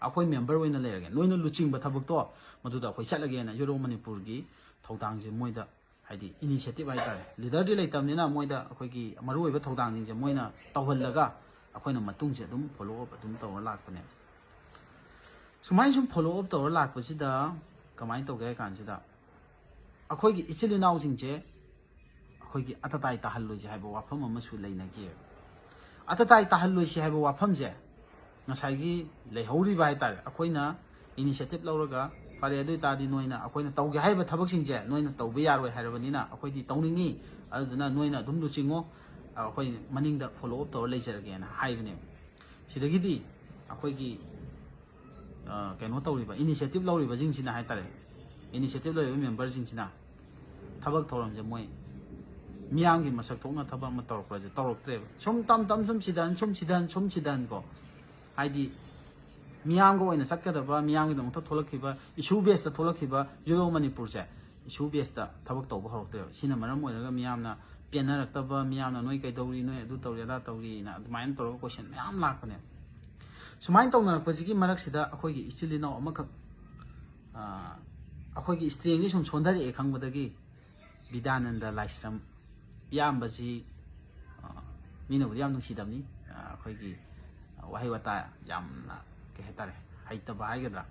ꯑꯩꯈꯣꯏ ꯃꯦꯝꯕꯔ ꯑꯣꯏꯅ ꯂꯩꯔꯒꯦ, ꯅꯣꯏꯅ ꯂꯨꯆꯤꯡꯕ ꯊꯕꯛꯇꯣ ꯃꯗꯨꯗ ꯑꯩꯈꯣꯏ ꯆꯠꯂꯒꯦꯅ ꯌꯨꯔꯣ ꯃꯅꯤꯄꯨꯔꯒꯤ ꯊꯧꯗꯥꯡꯁꯦ ꯃꯣꯏꯗ, ꯍꯥꯏꯗꯤ ꯏꯅꯤꯁꯤꯌꯦꯇꯤꯞ ꯍꯥꯏꯇꯥꯔꯦ, ꯂꯤꯗꯔꯗꯤ ꯂꯩꯇꯕꯅꯤꯅ ꯃꯣꯏꯗ ꯑꯩꯈꯣꯏꯒꯤ ꯃꯔꯨꯑꯣꯏꯕ ꯊꯧꯗꯥꯡꯁꯤꯡꯁꯦ ꯃꯣꯏꯅ ꯇꯧꯍꯜꯂꯒ ꯑꯩꯈꯣꯏꯅ ꯃꯇꯨꯡꯁꯦ ꯑꯗꯨꯝ ꯐꯣꯂꯣ ꯑꯞ ꯑꯗꯨꯝ ꯇꯧꯔ ꯂꯥꯛꯄꯅꯦ꯫ ꯁꯨꯃꯥꯏꯅ ꯁꯨꯝ ꯐꯣꯂꯣ ꯑꯞ ꯇꯧꯔ ꯂꯥꯛꯄꯁꯤꯗ ꯀꯃꯥꯏꯅ ꯇꯧꯒꯦ ꯍꯥꯏ ꯀꯥꯟꯁꯤꯗ, ꯑꯩꯈꯣꯏꯒꯤ ꯏꯆꯤꯜ ꯏꯅꯥꯎꯁꯤꯡꯁꯦ ꯑꯩꯈꯣꯏꯒꯤ ꯑꯇꯇꯥꯏ ꯇꯥꯍꯜꯂꯣꯏꯁꯦ ꯍꯥꯏꯕ ꯋꯥꯐꯝ ꯑꯃꯁꯨ ꯂꯩꯅꯈꯤꯑꯕ꯫ ꯑꯇꯇꯥꯏ ꯇꯥꯍꯜꯂꯣꯏꯁꯦ ꯍꯥꯏꯕ ꯋꯥꯐꯝꯁꯦ ꯉꯁꯥꯏꯒꯤ ꯂꯩꯍꯧꯔꯤꯕ ꯍꯥꯏꯇꯥꯔꯦ, ꯑꯩꯈꯣꯏꯅ ꯏꯅꯤꯁꯤꯌꯦꯇꯤꯞ ꯂꯧꯔꯒ, ꯐꯔꯦ, ꯑꯗꯨ ꯑꯣꯏꯇꯥꯔꯗꯤ ꯅꯣꯏꯅ ꯑꯩꯈꯣꯏꯅ ꯇꯧꯒꯦ ꯍꯥꯏꯕ ꯊꯕꯛꯁꯤꯡꯁꯦ ꯅꯣꯏꯅ ꯇꯧꯕ ꯌꯥꯔꯣꯏ ꯍꯥꯏꯔꯕꯅꯤꯅ ꯑꯩꯈꯣꯏꯗꯤ ꯇꯧꯅꯤꯡꯉꯤ, ꯑꯗꯨꯗꯨꯅ ꯅꯣꯏꯅ ꯑꯗꯨꯝ ꯂꯨꯆꯤꯡꯉꯣ, ꯑꯩꯈꯣꯏ ꯃꯅꯤꯡꯗ ꯐꯣꯂꯣ ꯑꯞ ꯇꯧꯔ ꯂꯩꯖꯔꯒꯦꯅ ꯍꯥꯏꯕꯅꯦꯕ꯫ ꯁꯤꯗꯒꯤꯗꯤ ꯑꯩꯈꯣꯏꯒꯤ ꯑ, ꯀꯩꯅꯣ ꯇꯧꯔꯤꯕ, ꯏꯅꯤꯁꯤꯌꯦꯇꯤꯞ ꯂꯧꯔꯤꯕꯁꯤꯡꯁꯤꯅ ꯍꯥꯏꯇꯥꯔꯦ, ꯏꯅꯤꯁꯤꯌꯦꯇꯤꯞ ꯂꯧꯔꯤꯕ ꯃꯦꯝꯕꯔꯁꯤꯡꯁꯤꯅ ꯊꯕꯛ ꯊꯧꯔꯝꯁꯦ ꯃꯣꯏ ꯃꯤꯌꯥꯝꯒꯤ ꯃꯁꯛ ꯊꯣꯛꯅ ꯊꯕꯛ ꯑꯃ ꯇꯧꯔꯛꯄꯁꯦ ꯇꯧꯔꯛꯇ꯭ꯔꯦꯕ꯫ ꯁꯨꯝ ꯇꯝ ꯇꯝ ꯁꯨꯝ ꯁꯤꯗꯍꯟ, ꯁꯨꯝ ꯁꯤꯗꯍꯟ, ꯁꯨꯝ ꯁꯤꯗꯍꯟ ꯀꯣ, ꯍꯥꯏꯗꯤ ꯃꯤꯌꯥꯝꯒ ꯑꯣꯏꯅ ꯆꯠꯀꯗꯕ, ꯃꯤꯌꯥꯝꯒꯤꯗꯃꯛꯇ ꯊꯣꯛꯂꯛꯈꯤꯕ, ꯏꯁꯨ ꯕꯦꯁꯇ ꯊꯣꯛꯂꯛꯈꯤꯕ ꯌꯨꯔꯣ ꯃꯅꯤꯄꯨꯔꯁꯦ ꯏꯁꯨ ꯕꯦꯁꯇ ꯊꯕꯛ ꯇꯧꯕ ꯍꯧꯔꯛꯇꯣꯏꯕ꯫ ꯁꯤꯅ ꯃꯔꯝ ꯑꯣꯏꯔꯒ ꯃꯤꯌꯥꯝꯅ ꯄꯦꯟꯅꯔꯛꯇꯕ, ꯃꯤꯌꯥꯝꯅ "ꯅꯣꯏ ꯀꯩꯗꯧꯔꯤ, ꯅꯣꯏ ꯑꯗꯨ ꯇꯧꯔꯤ, ꯑꯗꯥ ꯇꯧꯔꯤꯅ" ꯑꯗꯨꯃꯥꯏꯅ ꯇꯧꯔꯒ ꯀꯣꯏꯁꯟ ꯃꯌꯥꯝ ꯂꯥꯛꯄꯅꯦꯕ꯫ ꯁꯨꯃꯥꯏꯅ ꯇꯧꯅꯔꯛꯄꯁꯤꯒꯤ ꯃꯔꯛꯁꯤꯗ ꯑꯩꯈꯣꯏꯒꯤ ꯏꯆꯤꯜ ꯏꯅꯥꯎ ꯑꯃꯈꯛ, ꯑꯩꯈꯣꯏꯒꯤ ꯁ꯭ꯇꯔꯦꯡꯁꯦ ꯁꯨꯝ ꯁꯣꯟꯊꯔꯛꯑꯦ ꯈꯪꯕꯗꯒꯤ, ꯕꯤꯗ꯭ꯌꯥꯅꯟꯗ ꯂꯥꯏꯁ꯭ꯔꯝ ꯏꯌꯥꯝꯕꯁꯤ, ꯃꯤꯅꯕꯨꯗꯤ ꯌꯥꯝ ꯅꯨꯡꯁꯤꯗꯕꯅꯤ, ꯑꯩꯈꯣꯏꯒꯤ ꯋꯥꯍꯩ ꯋꯥꯇꯥ ꯌꯥꯝꯅ, ꯀꯩ ꯍꯥꯏꯇꯥꯔꯦ, ꯍꯩꯇꯕ ꯍꯥꯏꯒꯗ꯭ꯔꯥ,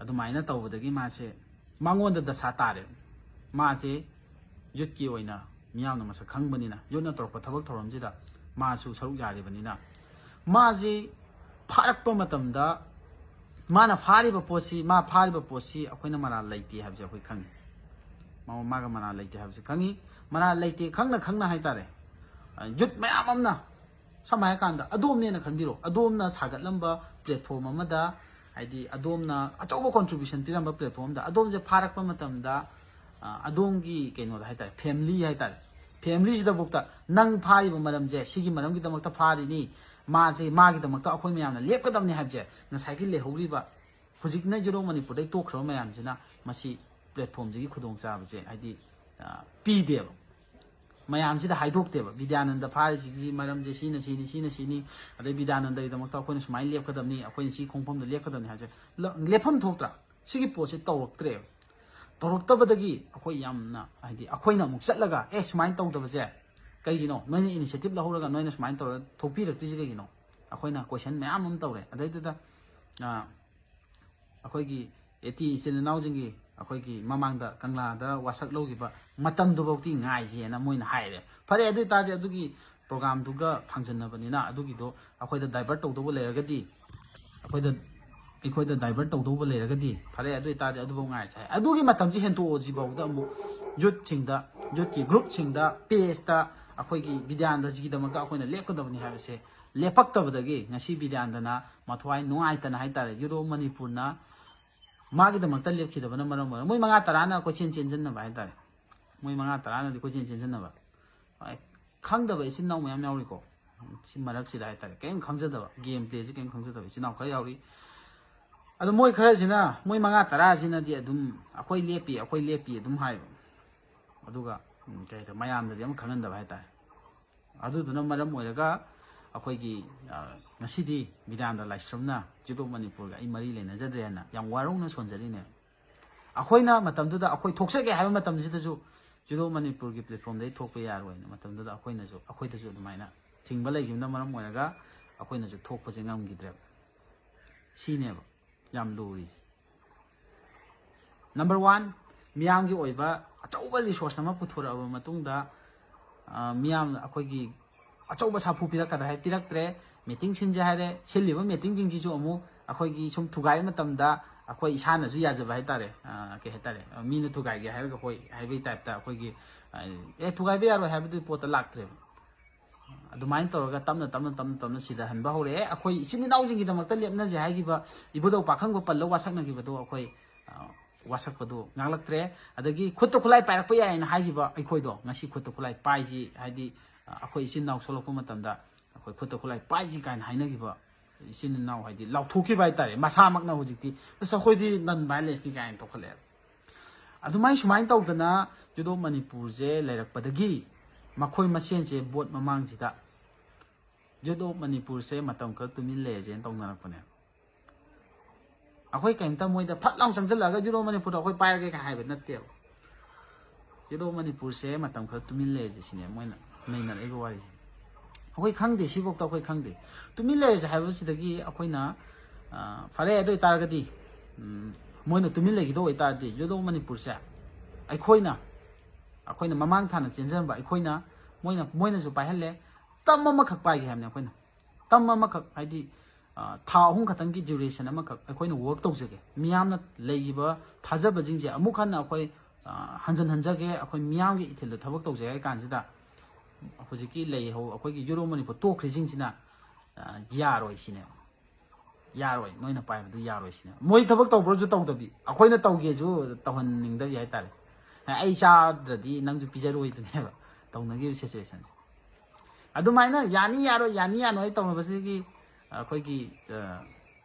ꯑꯗꯨꯃꯥꯏꯅ ꯇꯧꯕꯗꯒꯤ ꯃꯥꯁꯦ ꯃꯉꯣꯟꯗ ꯗꯁꯥ ꯇꯥꯔꯦ꯫ ꯃꯥꯁꯦ ꯌꯨꯠꯀꯤ ꯑꯣꯏꯅ ꯃꯤꯌꯥꯝꯅ ꯃꯁꯛ ꯈꯪꯕꯅꯤꯅ, ꯌꯨꯠꯅ ꯇꯧꯔꯛꯄ ꯊꯕꯛ ꯊꯧꯔꯝꯁꯤꯗ ꯃꯥꯁꯨ ꯁꯔꯨꯛ ꯌꯥꯔꯤꯕꯅꯤꯅ, ꯃꯥꯁꯤ ꯐꯥꯔꯛꯄ ꯃꯇꯝꯗ, ꯃꯥꯅ ꯐꯥꯔꯤꯕ ꯄꯣꯠꯁꯤ, ꯃꯥ ꯐꯥꯔꯤꯕ ꯄꯣꯠꯁꯤ ꯑꯩꯈꯣꯏꯅ ꯃꯔꯥꯜ ꯂꯩꯇꯦ ꯍꯥꯏꯕꯁꯦ ꯑꯩꯈꯣꯏ ꯈꯪꯉꯤ꯫ ꯃꯥ-, ꯃꯥꯒ ꯃꯔꯥꯜ ꯂꯩꯇꯦ ꯍꯥꯏꯕꯁꯦ ꯈꯪꯉꯤ꯫ ꯃꯔꯥꯜ ꯂꯩꯇꯦ ꯈꯪꯅ ꯈꯪꯅ ꯍꯥꯏꯇꯥꯔꯦ, ꯌꯨꯠ ꯃꯌꯥꯝ ꯑꯃꯅ, ꯁꯝꯅ ꯍꯥꯏꯔꯀꯥꯟꯗ ꯑꯗꯣꯝꯅꯦꯅ ꯈꯟꯕꯤꯔꯣ, ꯑꯗꯣꯝꯅ ꯁꯥꯒꯠꯂꯝꯕ platform ꯑꯃꯗ, ꯍꯥꯏꯗꯤ ꯑꯗꯣꯝꯅ ꯑꯆꯧꯕ contribution ꯄꯤꯔꯝꯕ platform ꯑꯃꯗ ꯑꯗꯣꯝꯁꯦ ꯐꯥꯔꯛꯄ ꯃꯇꯝꯗ, ꯑ, ꯑꯗꯣꯝꯒꯤ ꯀꯩꯅꯣꯗ ꯍꯥꯏꯇꯥꯔꯦ, family ꯍꯥꯏꯇꯥꯔꯦ, family ꯁꯤꯗꯐꯥꯎꯗ ꯅꯪ ꯐꯥꯔꯤꯕ ꯃꯔꯝꯁꯦ ꯁꯤꯒꯤ ꯃꯔꯝꯒꯤꯗꯃꯛꯇ ꯐꯥꯔꯤꯅꯤ, ꯃꯥꯁꯦ, ꯃꯥꯒꯤꯗꯃꯛꯇ ꯑꯩꯈꯣꯏ ꯃꯌꯥꯝꯅ ꯂꯦꯞꯀꯗꯕꯅꯤ ꯍꯥꯏꯕꯁꯦ ꯉꯁꯥꯏꯒꯤ ꯂꯩꯍꯧꯔꯤꯕ, ꯍꯧꯖꯤꯛꯅ ꯌꯨꯔꯣꯞ ꯃꯅꯤꯄꯨꯔꯗꯩ ꯇꯣꯛꯈ꯭ꯔꯕ ꯃꯌꯥꯝꯁꯤꯅ ꯃꯁꯤ platform ꯁꯤꯒꯤ ꯈꯨꯗꯣꯡꯆꯥꯕꯁꯦ, ꯍꯥꯏꯗꯤ, ꯑ, ꯄꯤꯗꯦꯕ꯫ ꯃꯌꯥꯝꯁꯤꯗ ꯍꯥꯏꯗꯣꯛꯇꯦꯕ꯫ ꯕꯤꯗ꯭ꯌꯥꯅꯟꯗ ꯐꯥꯔꯤꯁꯤꯒꯤ ꯃꯔꯝꯁꯦ ꯁꯤꯅ ꯁꯤꯅꯤ, ꯁꯤꯅ ꯁꯤꯅꯤ, ꯑꯗꯩ ꯕꯤꯗ꯭ꯌꯥꯅꯟꯗꯒꯤꯗꯃꯛꯇ ꯑꯩꯈꯣꯏꯅ ꯁꯨꯃꯥꯏꯅ ꯂꯦꯞꯀꯗꯕꯅꯤ, ꯑꯩꯈꯣꯏꯅ ꯁꯤ ꯈꯣꯡꯐꯝꯗ ꯂꯦꯞꯀꯗꯕꯅꯤ ꯍꯥꯏꯕꯁꯦ ꯂ-, ꯂꯦꯞꯐꯝ ꯊꯣꯛꯇ꯭ꯔꯥ? ꯁꯤꯒꯤ ꯄꯣꯠꯁꯦ ꯇꯧꯔꯛꯇ꯭ꯔꯦꯕ꯫ ꯇꯧꯔꯛꯇꯕꯗꯒꯤ ꯑꯩꯈꯣꯏ ꯌꯥꯝꯅ, ꯍꯥꯏꯗꯤ, ꯑꯩꯈꯣꯏꯅ ꯑꯃꯨꯛ ꯆꯠꯂꯒ, "ꯑꯦ, ꯁꯨꯃꯥꯏꯅ ꯇꯧꯗꯕꯁꯦ ꯀꯩꯒꯤꯅꯣ? ꯅꯣꯏꯅ initiative ꯂꯧꯍꯧꯔꯒ ꯅꯣꯏꯅ ꯁꯨꯃꯥꯏꯅ ꯇꯧꯔꯒ ꯊꯣꯛꯄꯤꯔꯛꯇ꯭ꯔꯤꯁꯦ ꯀꯩꯒꯤꯅꯣ?" ꯑꯩꯈꯣꯏꯅ question ꯃꯌꯥꯝ ꯑꯃ ꯇꯧꯔꯦ꯫ ꯑꯗꯩꯗꯨꯗ, ꯑ, ꯑꯩꯈꯣꯏꯒꯤ AT ꯏꯆꯤꯜ ꯏꯅꯥꯎꯁꯤꯡꯒꯤ ꯑꯩꯈꯣꯏꯒꯤ ꯃꯃꯥꯡꯗ ꯀꯪꯂꯥꯗ ꯋꯥꯁꯛ ꯂꯧꯈꯤꯕ ꯃꯇꯝꯗꯨꯐꯥꯎꯗꯤ ꯉꯥꯏꯁꯦꯅ ꯃꯣꯏꯅ ꯍꯥꯏꯔꯦ꯫ ꯐꯔꯦ, ꯑꯗꯨ ꯑꯣꯏꯇꯥꯔꯗꯤ ꯑꯗꯨꯒꯤ program ꯗꯨꯒ ꯐꯪꯖꯟꯅꯕꯅꯤꯅ ꯑꯗꯨꯒꯤꯗꯣ ꯑꯩꯈꯣꯏꯗ divert ꯇꯧꯗꯧꯕ ꯂꯩꯔꯒꯗꯤ, ꯑꯩꯈꯣꯏꯗ, ꯑꯩꯈꯣꯏꯗ divert ꯇꯧꯗꯧꯕ ꯂꯩꯔꯒꯗꯤ, ꯐꯔꯦ, ꯑꯗꯨ ꯑꯣꯏꯇꯥꯔꯗꯤ ꯑꯗꯨꯐꯥꯎ ꯉꯥꯏꯔꯁꯦ ꯍꯥꯏ꯫ ꯑꯗꯨꯒꯤ ꯃꯇꯝꯁꯤ ꯍꯦꯟꯇꯣꯛꯑꯁꯤꯐꯥꯎꯗ ꯑꯃꯨꯛ youth ꯁꯤꯡꯗ, youth ꯀꯤ group ꯁꯤꯡꯗ, page ꯇ ꯑꯩꯈꯣꯏꯒꯤ ꯕꯤꯗ꯭ꯌꯥꯅꯟꯗꯖꯤꯒꯤꯗꯃꯛꯇ ꯑꯩꯈꯣꯏꯅ ꯂꯦꯞꯀꯗꯕꯅꯤ ꯍꯥꯏꯕꯁꯦ ꯂꯦꯞꯄꯛꯇꯕꯗꯒꯤ ꯉꯁꯤ ꯕꯤꯗ꯭ꯌꯥꯅꯟꯗꯅ ꯃꯊ꯭ꯋꯥꯏ ꯅꯨꯡꯉꯥꯏꯇꯅ ꯍꯥꯏꯇꯥꯔꯦ, ꯌꯨꯔꯣꯞ ꯃꯅꯤꯄꯨꯔꯅ ꯃꯥꯒꯤꯗꯃꯛꯇ ꯂꯦꯞꯈꯤꯗꯕꯅ ꯃꯔꯝ ꯑꯣꯏꯔꯒ ꯃꯣꯏ ꯃꯉꯥ ꯇꯔꯥꯅ ꯀꯣꯏꯆꯦꯟ ꯆꯦꯟꯁꯤꯟꯅꯕ ꯍꯥꯏꯇꯥꯔꯦ꯫ ꯃꯣꯏ ꯃꯉꯥ ꯇꯔꯥꯅꯗꯤ ꯀꯣꯏꯆꯦꯟ ꯆꯦꯟꯁꯤꯟꯅꯕ꯫ ꯍꯣꯏ, ꯈꯪꯗꯕ ꯏꯆꯤꯟ ꯏꯅꯥꯎ ꯃꯌꯥꯝ ꯌꯥꯎꯔꯤꯀꯣ꯫ ꯁꯤ ꯃꯔꯛꯁꯤꯗ ꯍꯥꯏꯇꯥꯔꯦ, ꯀꯔꯤꯝ ꯈꯪꯖꯗꯕ, game play ꯁꯤ ꯀꯔꯤꯝ ꯈꯪꯖꯗꯕ ꯏꯆꯤꯟ ꯏꯅꯥꯎ ꯈꯔ ꯌꯥꯎꯔꯤ꯫ ꯑꯗꯣ ꯃꯣꯏ ꯈꯔꯁꯤꯅ, ꯃꯣꯏ ꯃꯉꯥ ꯇꯔꯥꯁꯤꯅꯗꯤ ꯑꯗꯨꯝ "ꯑꯩꯈꯣꯏ ꯂꯦꯞꯄꯤ, ꯑꯩꯈꯣꯏ ꯂꯦꯞꯄꯤ" ꯑꯗꯨꯝ ꯍꯥꯏꯕ, ꯑꯗꯨꯒ ꯎꯝ, ꯀꯩ ꯍꯥꯏꯇꯥꯔꯦ, ꯃꯌꯥꯝꯗꯗꯤ ꯑꯃ ꯈꯪꯍꯟꯗꯕ ꯍꯥꯏꯇꯥꯔꯦ꯫ ꯑꯗꯨꯗꯨꯅ ꯃꯔꯝ ꯑꯣꯏꯔꯒ ꯑꯩꯈꯣꯏꯒꯤ ꯑ, ꯉꯁꯤꯗꯤ ꯕꯤꯗ꯭ꯌꯥꯅꯟꯗ ꯂꯥꯏꯁ꯭ꯔꯝꯅ ꯖꯨꯗꯣ ꯃꯅꯤꯄꯨꯔꯒ ꯑꯩ ꯃꯔꯤ ꯂꯩꯅꯖꯗ꯭ꯔꯦ ꯍꯥꯏꯅ ꯌꯥꯝ ꯋꯥꯔꯧꯅ ꯁꯣꯟꯖꯔꯤꯅꯦ꯫ ꯑꯩꯈꯣꯏꯅ ꯃꯇꯝꯗꯨꯗ ꯑꯩꯈꯣꯏ ꯊꯣꯛꯆꯒꯦ ꯍꯥꯏꯕ ꯃꯇꯝꯁꯤꯗꯁꯨ ꯖꯨꯗꯣ ꯃꯅꯤꯄꯨꯔꯒꯤ ꯄ꯭ꯂꯦꯠꯐꯣꯝꯗꯒꯤ ꯊꯣꯛꯄ ꯌꯥꯔꯣꯏꯅ ꯃꯇꯝꯗꯨꯗ ꯑꯩꯈꯣꯏꯅꯁꯨ, ꯑꯩꯈꯣꯏꯗꯁꯨ ꯑꯗꯨꯃꯥꯏꯅ ꯊꯤꯡꯕ ꯂꯩꯈꯤꯕꯅ ꯃꯔꯝ ꯑꯣꯏꯔꯒ ꯑꯩꯈꯣꯏꯅꯁꯨ ꯊꯣꯛꯄꯁꯦ ꯉꯝꯈꯤꯗ꯭ꯔꯦꯕ꯫ ꯁꯤꯅꯦꯕ ꯌꯥꯝ ꯂꯨꯔꯤꯁꯦ꯫ ꯅꯝꯕꯔ ꯋꯥꯟ, ꯃꯤꯌꯥꯝꯒꯤ ꯑꯣꯏꯕ ꯑꯆꯧꯕ ꯔꯤꯁꯣꯔꯁ ꯑꯃ ꯄꯨꯊꯣꯔꯛꯑꯕ ꯃꯇꯨꯡꯗ, ꯑ, ꯃꯤꯌꯥꯝꯅ ꯑꯩꯈꯣꯏꯒꯤ ꯑꯆꯧꯕ ꯁꯥꯐꯨ ꯄꯤꯔꯛꯀꯗ꯭ꯔꯥ ꯍꯥꯏ, ꯄꯤꯔꯛꯇ꯭ꯔꯦ꯫ ꯃꯤꯇꯤꯡ ꯁꯤꯟꯁꯦ ꯍꯥꯏꯔꯦ, ꯁꯤꯜꯂꯤꯕ ꯃꯤꯇꯤꯡꯁꯤꯡꯁꯤꯁꯨ ꯑꯃꯨꯛ ꯑꯩꯈꯣꯏꯒꯤ ꯁꯨꯝ ꯊꯨꯒꯥꯏꯕ ꯃꯇꯝꯗ ꯑꯩꯈꯣꯏ ꯏꯁꯥꯅꯁꯨ ꯌꯥꯖꯕ ꯍꯥꯏꯇꯥꯔꯦ꯫ ꯑ, ꯀꯩ ꯍꯥꯏꯇꯥꯔꯦ, ꯑ, ꯃꯤꯅ ꯊꯨꯒꯥꯏꯒꯦ ꯍꯥꯏꯔꯒ ꯍꯣꯏ ꯍꯥꯏꯕꯒꯤ ꯇꯥꯏꯞꯇ ꯑꯩꯈꯣꯏꯒꯤ, ꯑ, "ꯑꯦ, ꯊꯨꯒꯥꯏꯕ ꯌꯥꯔꯣꯏ" ꯍꯥꯏꯕꯗꯨꯒꯤ ꯄꯣꯠꯇ ꯂꯥꯛꯇ꯭ꯔꯦꯕ꯫ ꯑꯗꯨꯃꯥꯏꯅ ꯇꯧꯔꯒ ꯇꯞꯅ ꯇꯞꯅ ꯇꯞꯅ ꯇꯞꯅ ꯁꯤꯗꯍꯟꯕ ꯍꯧꯔꯛꯑꯦ꯫ ꯑꯩꯈꯣꯏ ꯏꯆꯤꯟ ꯏꯅꯥꯎꯁꯤꯡꯒꯤꯗꯃꯛꯇ ꯂꯦꯞꯅꯁꯦ ꯍꯥꯏꯈꯤꯕ ꯏꯕꯨꯙꯧ ꯄꯥꯈꯪꯕ ꯄꯜꯂ ꯋꯥꯁꯛꯅꯈꯤꯕꯗꯣ ꯑꯩꯈꯣꯏ, ꯑ, ꯋꯥꯁꯛꯄꯗꯣ ꯉꯥꯡꯂꯛꯇ꯭ꯔꯦ꯫ ꯑꯗꯒꯤ ꯈꯨꯠꯇ ꯈꯨꯠꯂꯥꯏ ꯄꯥꯏꯔꯛꯄ ꯌꯥꯏꯅ ꯍꯥꯏꯈꯤꯕ ꯑꯩꯈꯣꯏꯗꯣ ꯉꯁꯤ ꯈꯨꯠꯇ ꯈꯨꯠꯂꯥꯏ ꯄꯥꯏꯁꯤ, ꯍꯥꯏꯗꯤ, ꯑ, ꯑꯩꯈꯣꯏ ꯏꯆꯤꯟ ꯏꯅꯥꯎ ꯁꯣꯛꯂꯛꯄ ꯃꯇꯝꯗ ꯑꯩꯈꯣꯏ ꯈꯨꯠꯇ ꯈꯨꯠꯂꯥꯏ ꯄꯥꯏꯁꯤ ꯀꯥꯏꯅ ꯍꯥꯏꯅꯈꯤꯕ ꯏꯆꯤꯟ ꯏꯅꯥꯎ, ꯍꯥꯏꯗꯤ ꯂꯥꯎꯊꯣꯛꯈꯤꯕ ꯍꯥꯏꯇꯥꯔꯦ, ꯃꯁꯥꯃꯛꯅ ꯍꯧꯖꯤꯛꯇꯤ "ꯑꯁ, ꯑꯩꯈꯣꯏꯗꯤ ꯅꯟ ꯚꯥꯏꯂꯦꯟꯁꯅꯤ" ꯀꯥꯏꯅ ꯇꯧꯈꯠꯂꯛꯑꯦꯕ꯫ ꯑꯗꯨꯃꯥꯏꯅ ꯁꯨꯃꯥꯏꯅ ꯇꯧꯗꯅ ꯖꯨꯗꯣ ꯃꯅꯤꯄꯨꯔꯁꯦ ꯂꯩꯔꯛꯄꯗꯒꯤ ꯃꯈꯣꯏ ꯃꯁꯦꯟꯁꯦ ꯚꯣꯠ ꯃꯃꯥꯡꯁꯤꯗ ꯖꯨꯗꯣ ꯃꯅꯤꯄꯨꯔꯁꯦ ꯃꯇꯝ ꯈꯔ ꯇꯨꯃꯤꯟ ꯂꯩꯔꯁꯦꯅ ꯇꯧꯅꯔꯛꯄꯅꯦ꯫ ꯑꯩꯈꯣꯏ ꯀꯩꯝꯇ ꯃꯣꯏꯗ ꯐꯠ ꯂꯥꯎ ꯆꯪꯁꯤꯜꯂꯛꯑꯒ "ꯖꯨꯗꯣ ꯃꯅꯤꯄꯨꯔꯗ ꯑꯩꯈꯣꯏ ꯄꯥꯏꯔꯒꯦ" ꯀꯥꯏ ꯍꯥꯏꯕ ꯅꯠꯇꯦꯕ꯫ ꯖꯨꯗꯣ ꯃꯅꯤꯄꯨꯔꯁꯦ ꯃꯇꯝ ꯈꯔ ꯇꯨꯃꯤꯟ ꯂꯩꯔꯁꯦ ꯁꯤꯅꯦ ꯃꯣꯏꯅ ꯅꯩꯅꯔꯛꯏꯕ ꯋꯥꯔꯤꯁꯦ꯫ ꯑꯩꯈꯣꯏ ꯈꯪꯗꯦ, ꯁꯤꯐꯧꯗ ꯑꯩꯈꯣꯏ ꯈꯪꯗꯦ꯫ ꯇꯨꯃꯤꯟ ꯂꯩꯔꯁꯦ ꯍꯥꯏꯕꯁꯤꯗꯒꯤ ꯑꯩꯈꯣꯏꯅ, ꯑ, ꯐꯔꯦ, ꯑꯗꯨ ꯑꯣꯏꯇꯥꯔꯒꯗꯤ, ꯎꯝ, ꯃꯣꯏꯅ ꯇꯨꯃꯤꯟ ꯂꯩꯈꯤꯗꯧ ꯑꯣꯏꯇꯥꯔꯗꯤ ꯖꯨꯗꯣ ꯃꯅꯤꯄꯨꯔꯁꯦ ꯑꯩꯈꯣꯏꯅ, ꯑꯩꯈꯣꯏꯅ ꯃꯃꯥꯡ ꯊꯥꯅ ꯆꯦꯟꯖꯔꯝꯕ ꯑꯩꯈꯣꯏꯅ, ꯃꯣꯏꯅ, ꯃꯣꯏꯅꯁꯨ ꯄꯥꯏꯍꯜꯂꯦ꯫ ꯇꯝ ꯑꯃꯈꯛ ꯄꯥꯏꯒꯦ ꯍꯥꯏꯕꯅꯦ ꯑꯩꯈꯣꯏꯅ꯫ ꯇꯝ ꯑꯃꯈꯛ, ꯍꯥꯏꯗꯤ, ꯑ, ꯊꯥ ꯑꯍꯨꯝ ꯈꯛꯇꯪꯒꯤ ꯗ꯭ꯌꯨꯔꯦꯁꯟ ꯑꯃꯈꯛ ꯑꯩꯈꯣꯏꯅ ꯋꯔꯛ ꯇꯧꯖꯒꯦ꯫ ꯃꯤꯌꯥꯝꯅ ꯂꯩꯔꯤꯕ ꯊꯥꯖꯕꯁꯤꯡꯁꯦ ꯑꯃꯨꯛ ꯍꯟꯅ ꯑꯩꯈꯣꯏ, ꯑ, ꯍꯟꯖꯟꯍꯟꯖꯒꯦ, ꯑꯩꯈꯣꯏ ꯃꯤꯌꯥꯝꯒꯤ ꯏꯊꯤꯜꯗ ꯊꯕꯛ ꯇꯧꯖꯒꯦ ꯍꯥꯏ ꯀꯥꯟꯁꯤꯗ ꯍꯧꯖꯤꯛꯀꯤ ꯂꯩꯍꯧ-, ꯑꯩꯈꯣꯏꯒꯤ ꯖꯨꯗꯣ ꯃꯅꯤꯄꯨꯔ ꯇꯣꯛꯈ꯭ꯔꯤꯁꯤꯡꯁꯤꯅ, ꯑ, ꯌꯥꯔꯣꯏ ꯁꯤꯅꯦꯕ꯫ ꯌꯥꯔꯣꯏ, ꯅꯣꯏꯅ ꯄꯥꯏꯕꯗꯨ ꯌꯥꯔꯣꯏ ꯁꯤꯅꯦ꯫ ꯃꯣꯏ ꯊꯕꯛ ꯇꯧꯕ꯭ꯔꯁꯨ ꯇꯧꯗꯕꯤ, ꯑꯩꯈꯣꯏꯅ ꯇꯧꯒꯦꯁꯨ ꯇꯧꯍꯟꯅꯤꯡꯗꯕꯤ ꯍꯥꯏꯇꯥꯔꯦ꯫ "ꯑꯩ ꯆꯥꯗ꯭ꯔꯗꯤ ꯅꯪꯁꯨ ꯄꯤꯖꯔꯣꯏꯗꯨꯅꯦꯕ" ꯇꯧꯅꯈꯤꯕ ꯁꯤꯆꯨꯋꯦꯁꯟꯁꯦ꯫ ꯑꯗꯨꯃꯥꯏꯅ ꯌꯥꯅꯤ ꯌꯥꯔꯣꯏ, ꯌꯥꯅꯤ ꯌꯥꯔꯣꯏ ꯇꯧꯅꯕꯁꯤꯗꯒꯤ ꯑꯩꯈꯣꯏꯒꯤ, ꯑ,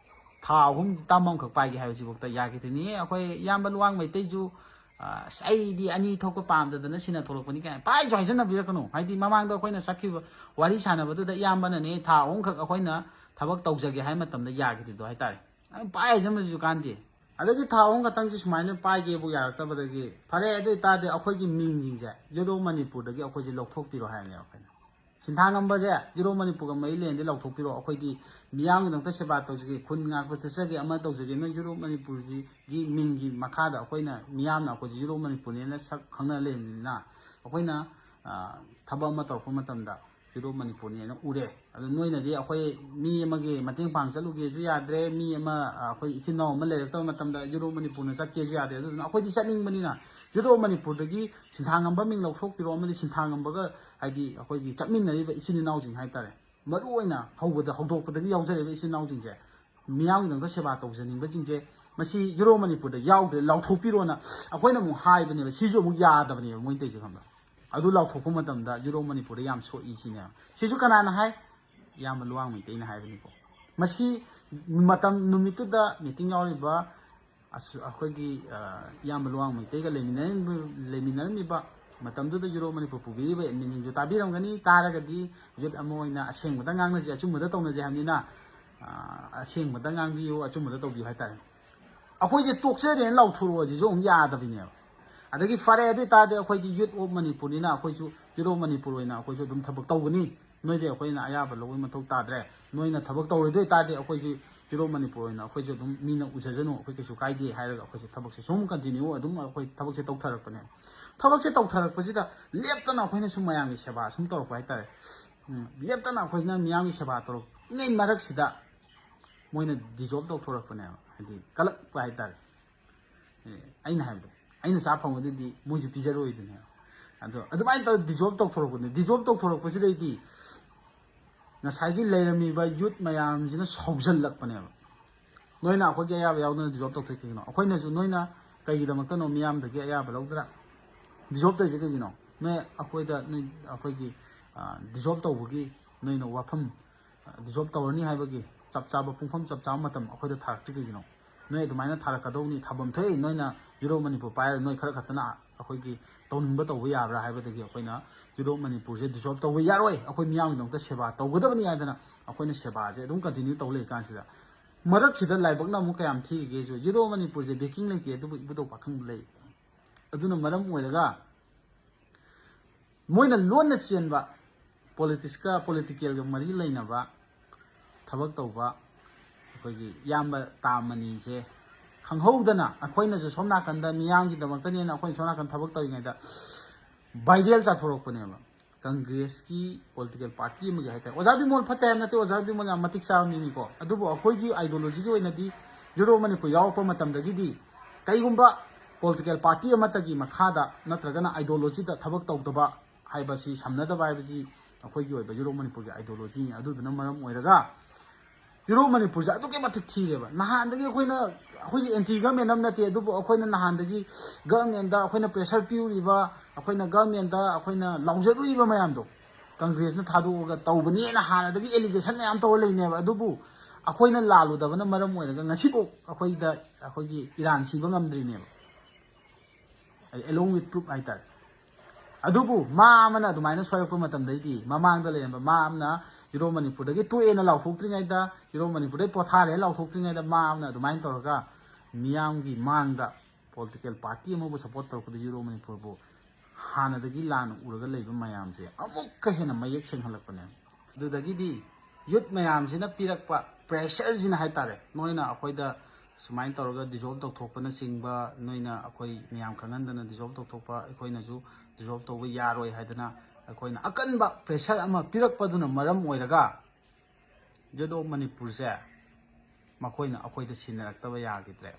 ꯊꯥ ꯑꯍꯨꯝ term ꯑꯃꯈꯛ ꯄꯥꯏꯒꯦ ꯍꯥꯏꯕꯁꯤꯐꯥꯎꯗ ꯌꯥꯈꯤꯗ꯭ꯔꯤꯅꯤ꯫ ꯑꯩꯈꯣꯏ ꯏꯌꯥꯝꯕ ꯂꯨꯋꯥꯡ ꯃꯩꯇꯩꯁꯨ ꯑ, ꯑꯁ, ꯑꯩꯗꯤ ꯑꯅꯤ ꯊꯣꯛꯄ ꯄꯥꯝꯗꯗꯅ ꯁꯤꯅ ꯊꯣꯛꯂꯛꯄꯅꯤ ꯀꯥꯏꯅ ꯄꯥꯏꯁꯨ ꯍꯥꯏꯖꯟꯅꯕꯤꯔꯛꯀꯅꯨ꯫ ꯍꯥꯏꯗꯤ ꯃꯃꯥꯡꯗ ꯑꯩꯈꯣꯏꯅ ꯆꯠꯈꯤꯕ ꯋꯥꯔꯤ ꯁꯥꯟꯅꯕꯗꯨꯗ ꯏꯌꯥꯝꯕꯅꯅꯦ ꯊꯥ ꯑꯍꯨꯝꯈꯛ ꯑꯩꯈꯣꯏꯅ ꯊꯕꯛ ꯇꯧꯖꯒꯦ ꯍꯥꯏꯕ ꯃꯇꯝꯗ ꯌꯥꯈꯤꯗ꯭ꯔꯤꯗꯣ ꯍꯥꯏꯇꯥꯔꯦ꯫ ꯑꯗꯨꯝ ꯄꯥꯏ ꯍꯥꯏꯖꯟꯕꯁꯤꯁꯨ ꯀꯥꯟꯗꯦ꯫ ꯑꯗꯒꯤ ꯊꯥ ꯑꯍꯨꯝ ꯈꯛꯇꯪꯁꯤ ꯁꯨꯃꯥꯏꯅ ꯄꯥꯏꯒꯦꯕꯨ ꯌꯥꯔꯛꯇꯕꯗꯒꯤ ꯐꯔꯦ, ꯑꯗꯨ ꯑꯣꯏꯇꯥꯔꯗꯤ ꯑꯩꯈꯣꯏꯒꯤ ꯃꯤꯡꯁꯤꯡꯁꯦ ꯌꯨꯔꯣꯞ ꯃꯅꯤꯄꯨꯔꯗꯒꯤ ꯑꯩꯈꯣꯏꯁꯦ ꯂꯧꯊꯣꯛꯄꯤꯔꯣ ꯍꯥꯏꯕꯅꯦꯕ ꯑꯩꯈꯣꯏꯅ꯫ ꯁꯤꯟꯊꯥ ꯉꯝꯕꯁꯦ ꯌꯨꯔꯣꯞ ꯃꯅꯤꯄꯨꯔꯒ ꯃꯔꯤ ꯂꯩꯅꯗꯤ ꯂꯧꯊꯣꯛꯄꯤꯔꯣ꯫ ꯑꯩꯈꯣꯏꯗꯤ ꯃꯤꯌꯥꯝꯒꯤꯗꯃꯛꯇ ꯁꯦꯕꯥ ꯇꯧꯖꯒꯦ, ꯈꯨꯟ ꯉꯥꯛꯄ ꯆꯠꯆꯒꯦ, ꯑꯃ ꯇꯧꯖꯒꯦ꯫ ꯅꯣꯏ ꯌꯨꯔꯣꯞ ꯃꯅꯤꯄꯨꯔꯁꯤꯒꯤ ꯃꯤꯡꯒꯤ ꯃꯈꯥꯗ ꯑꯩꯈꯣꯏꯅ ꯃꯤꯌꯥꯝꯅ ꯑꯩꯈꯣꯏꯁꯦ ꯌꯨꯔꯣꯞ ꯃꯅꯤꯄꯨꯔꯅꯦꯅ ꯁꯛ ꯈꯪꯅ ꯂꯩꯕꯅꯤꯅ ꯑꯩꯈꯣꯏꯅ, ꯑ, ꯊꯕꯛ ꯑꯃ ꯇꯧꯔꯛꯄ ꯃꯇꯝꯗ ꯌꯨꯔꯣꯞ ꯃꯅꯤꯄꯨꯔꯅꯦꯅ ꯎꯔꯦ꯫ ꯑꯗꯨ ꯅꯣꯏꯅꯗꯤ ꯑꯩꯈꯣꯏ ꯃꯤ ꯑꯃꯒꯤ ꯃꯇꯦꯡ ꯄꯥꯡ ꯆꯠꯂꯨꯒꯦꯁꯨ ꯌꯥꯗ꯭ꯔꯦ, ꯃꯤ ꯑꯃ, ꯑ, ꯑꯩꯈꯣꯏ ꯏꯆꯤꯟ ꯏꯅꯥꯎ ꯑꯃ ꯂꯩꯔꯛꯇꯕ ꯃꯇꯝꯗ ꯌꯨꯔꯣꯞ ꯃꯅꯤꯄꯨꯔꯅ ꯆꯠꯀꯦꯁꯨ ꯌꯥꯗ꯭ꯔꯦ꯫ ꯑꯗꯨꯗꯨꯅ ꯑꯩꯈꯣꯏꯗꯤ ꯆꯠꯅꯤꯡꯕꯅꯤꯅ ꯌꯨꯔꯣꯞ ꯃꯅꯤꯄꯨꯔꯗꯒꯤ ꯁꯤꯟꯊꯥ ꯉꯝꯕ ꯃꯤꯡ ꯂꯧꯊꯣꯛꯄꯤꯔꯣ, ꯑꯃꯗꯤ ꯁꯤꯟꯊꯥ ꯉꯝꯕꯒ ꯍꯥꯏꯗꯤ ꯑꯩꯈꯣꯏꯒꯤ ꯆꯠꯃꯤꯟꯅꯔꯤꯕ ꯏꯆꯤꯟ ꯏꯅꯥꯎꯁꯤꯡ ꯍꯥꯏꯇꯥꯔꯦ, ꯃꯔꯨ ꯑꯣꯏꯅ ꯍꯧꯕꯗ, ꯍꯧꯗꯣꯛꯄꯗꯒꯤ ꯌꯥꯎꯖꯔꯤꯕ ꯏꯆꯤꯟ ꯏꯅꯥꯎꯁꯤꯡꯁꯦ ꯃꯤꯌꯥꯝꯒꯤꯗꯃꯛꯇ ꯁꯦꯕꯥ ꯇꯧꯖꯅꯤꯡꯕꯁꯤꯡꯁꯦ ꯃꯁꯤ ꯌꯨꯔꯣꯞ ꯃꯅꯤꯄꯨꯔꯗ ꯌꯥꯎꯗ꯭ꯔꯦ, ꯂꯥꯎꯊꯣꯛꯄꯤꯔꯣꯅ ꯑꯩꯈꯣꯏꯅ ꯑꯃꯨꯛ ꯍꯥꯏꯕꯅꯦꯕ꯫ ꯁꯤꯁꯨ ꯑꯃꯨꯛ ꯌꯥꯗꯕꯅꯦꯕ ꯃꯣꯏꯅ ꯇꯧꯔꯤꯁꯦ, ꯈꯪꯕ꯭ꯔꯥ? ꯑꯗꯨ ꯂꯥꯎꯊꯣꯛꯄ ꯃꯇꯝꯗ ꯌꯨꯔꯣꯞ ꯃꯅꯤꯄꯨꯔꯗ ꯌꯥꯝ ꯁꯣꯛꯏ ꯁꯤꯅꯦꯕ꯫ ꯁꯤꯁꯨ ꯀꯅꯥꯅ ꯍꯥꯏ? ꯏꯌꯥꯝꯕ ꯂꯨꯋꯥꯡ ꯃꯩꯇꯩꯅ ꯍꯥꯏꯕꯅꯤꯀꯣ꯫ ꯃꯁꯤ ꯃꯇꯝ ꯅꯨꯃꯤꯠꯇꯨꯗ meeting ꯌꯥꯎꯔꯤꯕ ꯑꯁ-, ꯑꯩꯈꯣꯏꯒꯤ, ꯑ, ꯏꯌꯥꯝꯕ ꯂꯨꯋꯥꯡ ꯃꯩꯇꯩꯒ ꯂꯩꯃꯤꯟꯅꯔꯝ-, ꯂꯩꯃꯤꯟꯅꯔꯝꯃꯤꯕ ꯃꯇꯝꯗꯨꯗ ꯌꯨꯔꯣꯞ ꯃꯅꯤꯄꯨꯔ ꯄꯨꯕꯤꯔꯤꯕ adminꯁꯤꯡꯁꯨ ꯇꯥꯕꯤꯔꯝꯒꯅꯤ꯫ ꯇꯥꯔꯒꯗꯤ youth ꯑꯃ ꯑꯣꯏꯅ ꯑꯁꯦꯡꯕꯗ ꯉꯥꯡꯅꯁꯦ, ꯑꯆꯨꯝꯕꯗ ꯇꯧꯅꯁꯦ ꯍꯥꯏꯕꯅꯤꯅ, ꯑ, ꯑꯁꯦꯡꯕꯗ ꯉꯥꯡꯕꯤꯌꯨ, ꯑꯆꯨꯝꯕꯗ ꯇꯧꯕꯤꯌꯨ ꯍꯥꯏꯇꯥꯔꯦ꯫ ꯑꯩꯈꯣꯏꯁꯦ ꯇꯣꯛꯆꯔꯦꯅ ꯂꯥꯎꯊꯣꯔꯛꯑꯣ ꯁꯤꯁꯨ ꯑꯃꯨꯛ ꯌꯥꯗꯕꯤꯅꯦꯕ꯫ ꯑꯗꯒꯤ ꯐꯔꯦ, ꯑꯗꯨ ꯑꯣꯏꯇꯥꯔꯗꯤ ꯑꯩꯈꯣꯏꯗꯤ youth of ꯃꯅꯤꯄꯨꯔꯅꯤꯅ ꯑꯩꯈꯣꯏꯁꯨ ꯌꯨꯔꯣꯞ ꯃꯅꯤꯄꯨꯔ ꯑꯣꯏꯅ ꯑꯩꯈꯣꯏꯁꯨ ꯑꯗꯨꯝ ꯊꯕꯛ ꯇꯧꯒꯅꯤ꯫ ꯅꯣꯏꯗꯤ ꯑꯩꯈꯣꯏꯅ ꯑꯌꯥꯕ ꯂꯧꯕꯒꯤ ꯃꯊꯧ ꯇꯥꯗ꯭ꯔꯦ꯫ ꯅꯣꯏꯅ ꯊꯕꯛ ꯇꯧꯔꯣꯏꯗꯣꯏ ꯇꯥꯔꯗꯤ ꯑꯩꯈꯣꯏꯁꯨ ꯌꯨꯔꯣꯞ ꯃꯅꯤꯄꯨꯔ ꯑꯣꯏꯅ ꯑꯩꯈꯣꯏꯁꯨ ꯑꯗꯨꯝ ꯃꯤꯅ ꯎꯖꯁꯅꯨ, ꯑꯩꯈꯣꯏ ꯀꯩꯁꯨ ꯀꯥꯏꯗꯦ ꯍꯥꯏꯔꯒ ꯑꯩꯈꯣꯏꯁꯦ ꯊꯕꯛꯁꯦ ꯁꯨꯝ continue ꯑꯗꯨꯝ ꯑꯩꯈꯣꯏ ꯊꯕꯛꯁꯦ ꯇꯧꯊꯔꯛꯄꯅꯦ꯫ ꯊꯕꯛꯁꯦ ꯇꯧꯊꯔꯛꯄꯁꯤꯗ ꯂꯦꯞꯇꯅ ꯑꯩꯈꯣꯏꯅ ꯁꯨꯝ ꯃꯌꯥꯝꯒꯤ ꯁꯦꯕꯥ ꯁꯨꯝ ꯇꯧꯔꯛꯄ ꯍꯥꯏꯇꯥꯔꯦ꯫ ꯎꯝ, ꯂꯦꯞꯇꯅ ꯑꯩꯈꯣꯏꯅ ꯃꯤꯌꯥꯝꯒꯤ ꯁꯦꯕꯥ ꯇꯧꯔꯛꯏꯉꯩ ꯃꯔꯛꯁꯤꯗ ꯃꯣꯏꯅ dissolve ꯇꯧꯊꯣꯔꯛꯄꯅꯦꯕ, ꯍꯥꯏꯗꯤ ꯀꯂꯛꯄ ꯍꯥꯏꯇꯥꯔꯦ꯫ ꯑꯦ, ꯑꯩꯅ ꯍꯥꯏꯕꯗꯣ, ꯑꯩꯅ ꯆꯥ ꯐꯪꯕꯗꯨꯗꯤ ꯃꯣꯏꯁꯨ ꯄꯤꯖꯔꯣꯏꯗꯣꯏꯅꯦꯕ꯫ ꯑꯗꯣ ꯑꯗꯨꯃꯥꯏꯅ ꯇꯧꯔ dissolve ꯇꯧꯊꯣꯔꯛꯄꯅꯦ꯫ Dissolve ꯇꯧꯊꯣꯔꯛꯄꯁꯤꯗꯩꯗꯤ ꯉꯁꯥꯏꯒꯤ ꯂꯩꯔꯝꯃꯤꯕ youth ꯃꯌꯥꯝꯁꯤꯅ ꯁꯧꯖꯜꯂꯛꯄꯅꯦꯕ꯫ ꯅꯣꯏꯅ ꯑꯩꯈꯣꯏꯒꯤ ꯑꯌꯥꯕ ꯌꯥꯎꯗꯅ dissolve ꯇꯧꯊꯣꯛꯏ ꯀꯩꯒꯤꯅꯣ? ꯑꯩꯈꯣꯏꯅꯁꯨ ꯅꯣꯏꯅ ꯀꯩꯒꯤꯗꯃꯛꯇꯅꯣ ꯃꯤꯌꯥꯝꯗꯒꯤ ꯑꯌꯥꯕ ꯂꯧꯗꯅ dissolve ꯇꯧꯔꯤꯁꯦ ꯀꯩꯒꯤꯅꯣ? ꯅꯣꯏ ꯑꯩꯈꯣꯏꯗ, ꯅꯣꯏ ꯑꯩꯈꯣꯏꯒꯤ, ꯑ, dissolve ꯇꯧꯕꯒꯤ ꯅꯣꯏꯅ ꯋꯥꯐꯝ, ꯑ, dissolve ꯇꯧꯔꯅꯤ ꯍꯥꯏꯕꯒꯤ ꯆꯞ ꯆꯥꯕ ꯄꯨꯡꯐꯝ ꯆꯞ ꯆꯥꯕ ꯃꯇꯝ ꯑꯩꯈꯣꯏꯗ ꯊꯥꯔꯛꯇ꯭ꯔꯤ ꯀꯩꯒꯤꯅꯣ? ꯅꯣꯏ ꯑꯗꯨꯃꯥꯏꯅ ꯊꯥꯔꯛꯀꯗꯧꯅꯤ, ꯊꯥꯐꯝ ꯊꯣꯛꯏ, ꯅꯣꯏꯅ ꯌꯨꯔꯣꯞ ꯃꯅꯤꯄꯨꯔ ꯄꯥꯏꯔ ꯅꯣꯏ ꯈꯔ ꯈꯛꯇꯅ ꯑꯩꯈꯣꯏꯒꯤ ꯇꯧꯅꯤꯡꯕ ꯇꯧꯕ ꯌꯥꯕ꯭ꯔꯥ ꯍꯥꯏꯕꯗꯒꯤ ꯑꯩꯈꯣꯏꯅ ꯌꯨꯔꯣꯞ ꯃꯅꯤꯄꯨꯔꯁꯦ ꯗꯤꯖꯣꯜꯕ ꯇꯧꯕ ꯌꯥꯔꯣꯏ, ꯑꯩꯈꯣꯏ ꯃꯤꯌꯥꯝꯒꯤꯗꯃꯛꯇ ꯁꯦꯕꯥ ꯇꯧꯒꯗꯕꯅꯤ ꯍꯥꯏꯗꯅ ꯑꯩꯈꯣꯏꯅ ꯁꯦꯕꯥꯁꯦ ꯑꯗꯨꯝ ꯀꯟꯇꯤꯅ꯭ꯌꯨ ꯇꯧ ꯂꯩ ꯀꯥꯟꯁꯤꯗ, ꯃꯔꯛꯁꯤꯗ ꯂꯥꯏꯕꯛꯅ ꯑꯃꯨꯛ ꯀꯌꯥꯝ ꯊꯤꯒꯦꯁꯨ, ꯌꯨꯔꯣꯞ ꯃꯅꯤꯄꯨꯔꯁꯦ ꯕꯦꯀꯤꯡ ꯂꯩꯇꯦ, ꯑꯗꯨꯕꯨ ꯏꯕꯨꯙꯧ ꯄꯥꯈꯪꯕ ꯂꯩ꯫ ꯑꯗꯨꯅ ꯃꯔꯝ ꯑꯣꯏꯔꯒ ꯃꯣꯏꯅ ꯂꯣꯟꯅ ꯆꯦꯟꯕ ꯄꯣꯂꯤꯇꯤꯛꯁꯀ, ꯄꯣꯂꯤꯇꯤꯀꯦꯜꯒ ꯃꯔꯤ ꯂꯩꯅꯕ ꯊꯕꯛ ꯇꯧꯕ ꯑꯩꯈꯣꯏꯒꯤ ꯏꯌꯥꯝꯕ ꯇꯥ ꯃꯅꯤꯁꯦ ꯈꯪꯍꯧꯗꯅ, ꯑꯩꯈꯣꯏꯅꯁꯨ ꯁꯣꯝ ꯅꯥꯀꯟꯗ ꯃꯤꯌꯥꯝꯒꯤꯗꯃꯛꯇꯅꯦꯅ ꯑꯩꯈꯣꯏꯅ ꯁꯣꯝ ꯅꯥꯀꯟ ꯊꯕꯛ ꯇꯧꯔꯤꯉꯩꯗ ꯚꯥꯏꯔꯦꯜ ꯆꯥꯊꯣꯔꯛꯄꯅꯦꯕ꯫ ꯀꯪꯒ꯭ꯔꯦꯁꯀꯤ ꯄꯣꯂꯤꯇꯤꯀꯦꯜ ꯄꯥꯔꯇꯤ ꯑꯃꯒꯤ ꯍꯥꯏꯇꯥꯔꯦ, ꯑꯣꯖꯥ ꯕꯤꯃꯣꯜ ꯐꯠꯇꯦ ꯍꯥꯏꯕ ꯅꯠꯇꯦ, ꯑꯣꯖꯥ ꯕꯤꯃꯣꯜ ꯌꯥꯝ ꯃꯇꯤꯛ ꯆꯥꯕ ꯃꯤꯅꯤꯀꯣ, ꯑꯗꯨꯕꯨ ꯑꯩꯈꯣꯏꯒꯤ ꯑꯥꯏꯗꯤꯌꯣꯂꯣꯖꯤꯒꯤ ꯑꯣꯏꯅꯗꯤ ꯌꯨꯔꯣꯞ ꯃꯅꯤꯄꯨꯔ ꯌꯥꯎꯔꯛꯄ ꯃꯇꯝꯗꯒꯤꯗꯤ ꯀꯩꯒꯨꯝꯕ ꯄꯣꯂꯤꯇꯤꯀꯦꯜ ꯄꯥꯔꯇꯤ ꯑꯃꯠꯇꯒꯤ ꯃꯈꯥꯗ ꯅꯠꯇ꯭ꯔꯒꯅ ꯑꯥꯏꯗꯤꯌꯣꯂꯣꯖꯤꯗ ꯊꯕꯛ ꯇꯧꯗꯕ ꯍꯥꯏꯕꯁꯤ, ꯁꯝꯅꯗꯕ ꯍꯥꯏꯕꯁꯤ ꯑꯩꯈꯣꯏꯒꯤ ꯑꯣꯏꯕ ꯌꯨꯔꯣꯞ ꯃꯅꯤꯄꯨꯔꯒꯤ ꯑꯥꯏꯗꯤꯌꯣꯂꯣꯖꯤꯅꯤ꯫ ꯑꯗꯨꯗꯨꯅ ꯃꯔꯝ ꯑꯣꯏꯔꯒ ꯌꯨꯔꯣꯞ ꯃꯅꯤꯄꯨꯔꯁꯦ ꯑꯗꯨꯛꯀꯤ ꯃꯇꯤꯛ ꯊꯤꯔꯦꯕ꯫ ꯅꯍꯥꯟꯗꯒꯤ ꯑꯩꯈꯣꯏꯅ, ꯑꯩꯈꯣꯏꯁꯦ ꯑꯦꯟꯇꯤ ꯒꯚꯔꯟꯃꯦꯟ ꯑꯃ ꯅꯠꯇꯦ, ꯑꯗꯨꯕꯨ ꯑꯩꯈꯣꯏꯅ ꯅꯍꯥꯟꯗꯒꯤ ꯒꯚꯔꯟꯃꯦꯟꯗ ꯑꯩꯈꯣꯏꯅ ꯄ꯭ꯔꯦꯁꯔ ꯄꯤꯔꯨꯔꯤꯕ, ꯑꯩꯈꯣꯏꯅ ꯒꯚꯔꯟꯃꯦꯟꯗ ꯑꯩꯈꯣꯏꯅ ꯂꯥꯎꯖꯔꯨꯔꯤꯕ ꯃꯌꯥꯝꯗꯣ ꯀꯪꯒ꯭ꯔꯦꯁꯅ ꯊꯥꯗꯣꯛꯑꯒ ꯇꯧꯕꯅꯦꯅ ꯍꯥꯟꯅꯗꯒꯤ ꯑꯦꯂꯤꯒꯦꯁꯟ ꯃꯌꯥꯝ ꯇꯧꯔ ꯂꯩꯅꯦꯕ꯫ ꯑꯗꯨꯕꯨ ꯑꯩꯈꯣꯏꯅ ꯂꯥꯜꯂꯨꯗꯕꯅ ꯃꯔꯝ ꯑꯣꯏꯔꯒ ꯉꯁꯤꯐꯥꯎ ꯑꯩꯈꯣꯏꯗ, ꯑꯩꯈꯣꯏꯒꯤ ꯏꯔꯥꯟ ꯁꯤꯕ ꯉꯝꯗ꯭ꯔꯤꯅꯦꯕ, along with proof ꯍꯥꯏꯇꯥꯔꯦ꯫ ꯑꯗꯨꯕꯨ ꯃꯥ ꯑꯃꯅ ꯑꯗꯨꯃꯥꯏꯅ ꯁꯣꯏꯔꯛꯄ ꯃꯇꯝꯗꯩꯗꯤ, ꯃꯃꯥꯡꯗ ꯂꯩꯔꯝꯕ ꯃꯥ ꯑꯃꯅ ꯌꯨꯔꯣꯞ ꯃꯅꯤꯄꯨꯔꯗꯒꯤ ꯇꯣꯛꯑꯦꯅ ꯂꯥꯎꯊꯣꯛꯇ꯭ꯔꯤꯉꯩꯗ, ꯌꯨꯔꯣꯞ ꯃꯅꯤꯄꯨꯔꯗꯒꯤ ꯄꯣꯊꯥꯔꯦ ꯂꯥꯎꯊꯣꯛꯇ꯭ꯔꯤꯉꯩꯗ, ꯃꯥ ꯑꯃꯅ ꯑꯗꯨꯃꯥꯏꯅ ꯇꯧꯔꯒ ꯃꯤꯌꯥꯝꯒꯤ ꯃꯥꯡꯗ ꯄꯣꯂꯤꯇꯤꯀꯦꯜ ꯄꯥꯔꯇꯤ ꯑꯃꯕꯨ ꯁꯞꯄꯣꯔꯠ ꯇꯧꯔꯛꯄꯗ ꯌꯨꯔꯣꯞ ꯃꯅꯤꯄꯨꯔꯕꯨ ꯍꯥꯟꯅꯗꯒꯤ ꯂꯥꯟꯅ ꯎꯔꯒ ꯂꯩꯕ ꯃꯌꯥꯝꯁꯦ ꯑꯃꯨꯛꯀ ꯍꯦꯟꯅ ꯃꯌꯦꯛ ꯁꯦꯡꯍꯜꯂꯛꯄꯅꯦ꯫ ꯑꯗꯨꯗꯒꯤꯗꯤ ꯌꯨꯠ ꯃꯌꯥꯝꯁꯤꯅ ꯄꯤꯔꯛꯄ ꯄ꯭ꯔꯦꯁꯔꯁꯤꯅ ꯍꯥꯏꯇꯥꯔꯦ, ꯅꯣꯏꯅ ꯑꯩꯈꯣꯏꯗ ꯁꯨꯃꯥꯏꯅ ꯇꯧꯔꯒ ꯗꯤꯖꯣꯜꯕ ꯇꯧꯊꯣꯛꯄꯅꯆꯤꯡꯕ, ꯅꯣꯏꯅ ꯑꯩꯈꯣꯏ ꯃꯌꯥꯝ ꯈꯪꯍꯟꯗꯅ ꯗꯤꯖꯣꯜꯕ ꯇꯧꯊꯣꯛꯄ, ꯑꯩꯈꯣꯏꯅꯁꯨ ꯗꯤꯖꯣꯜꯕ ꯇꯧꯕ ꯌꯥꯔꯣꯏ ꯍꯥꯏꯗꯅ ꯑꯩꯈꯣꯏꯅ ꯑꯀꯟꯕ ꯄ꯭ꯔꯦꯁꯔ ꯑꯃ ꯄꯤꯔꯛꯄꯗꯨꯅ ꯃꯔꯝ ꯑꯣꯏꯔꯒ ꯌꯨꯔꯣꯞ ꯃꯅꯤꯄꯨꯔꯁꯦ ꯃꯈꯣꯏꯅ ꯑꯩꯈꯣꯏꯗ ꯁꯤꯟꯅꯔꯛꯇꯕ ꯌꯥꯈꯤꯗ꯭ꯔꯦ꯫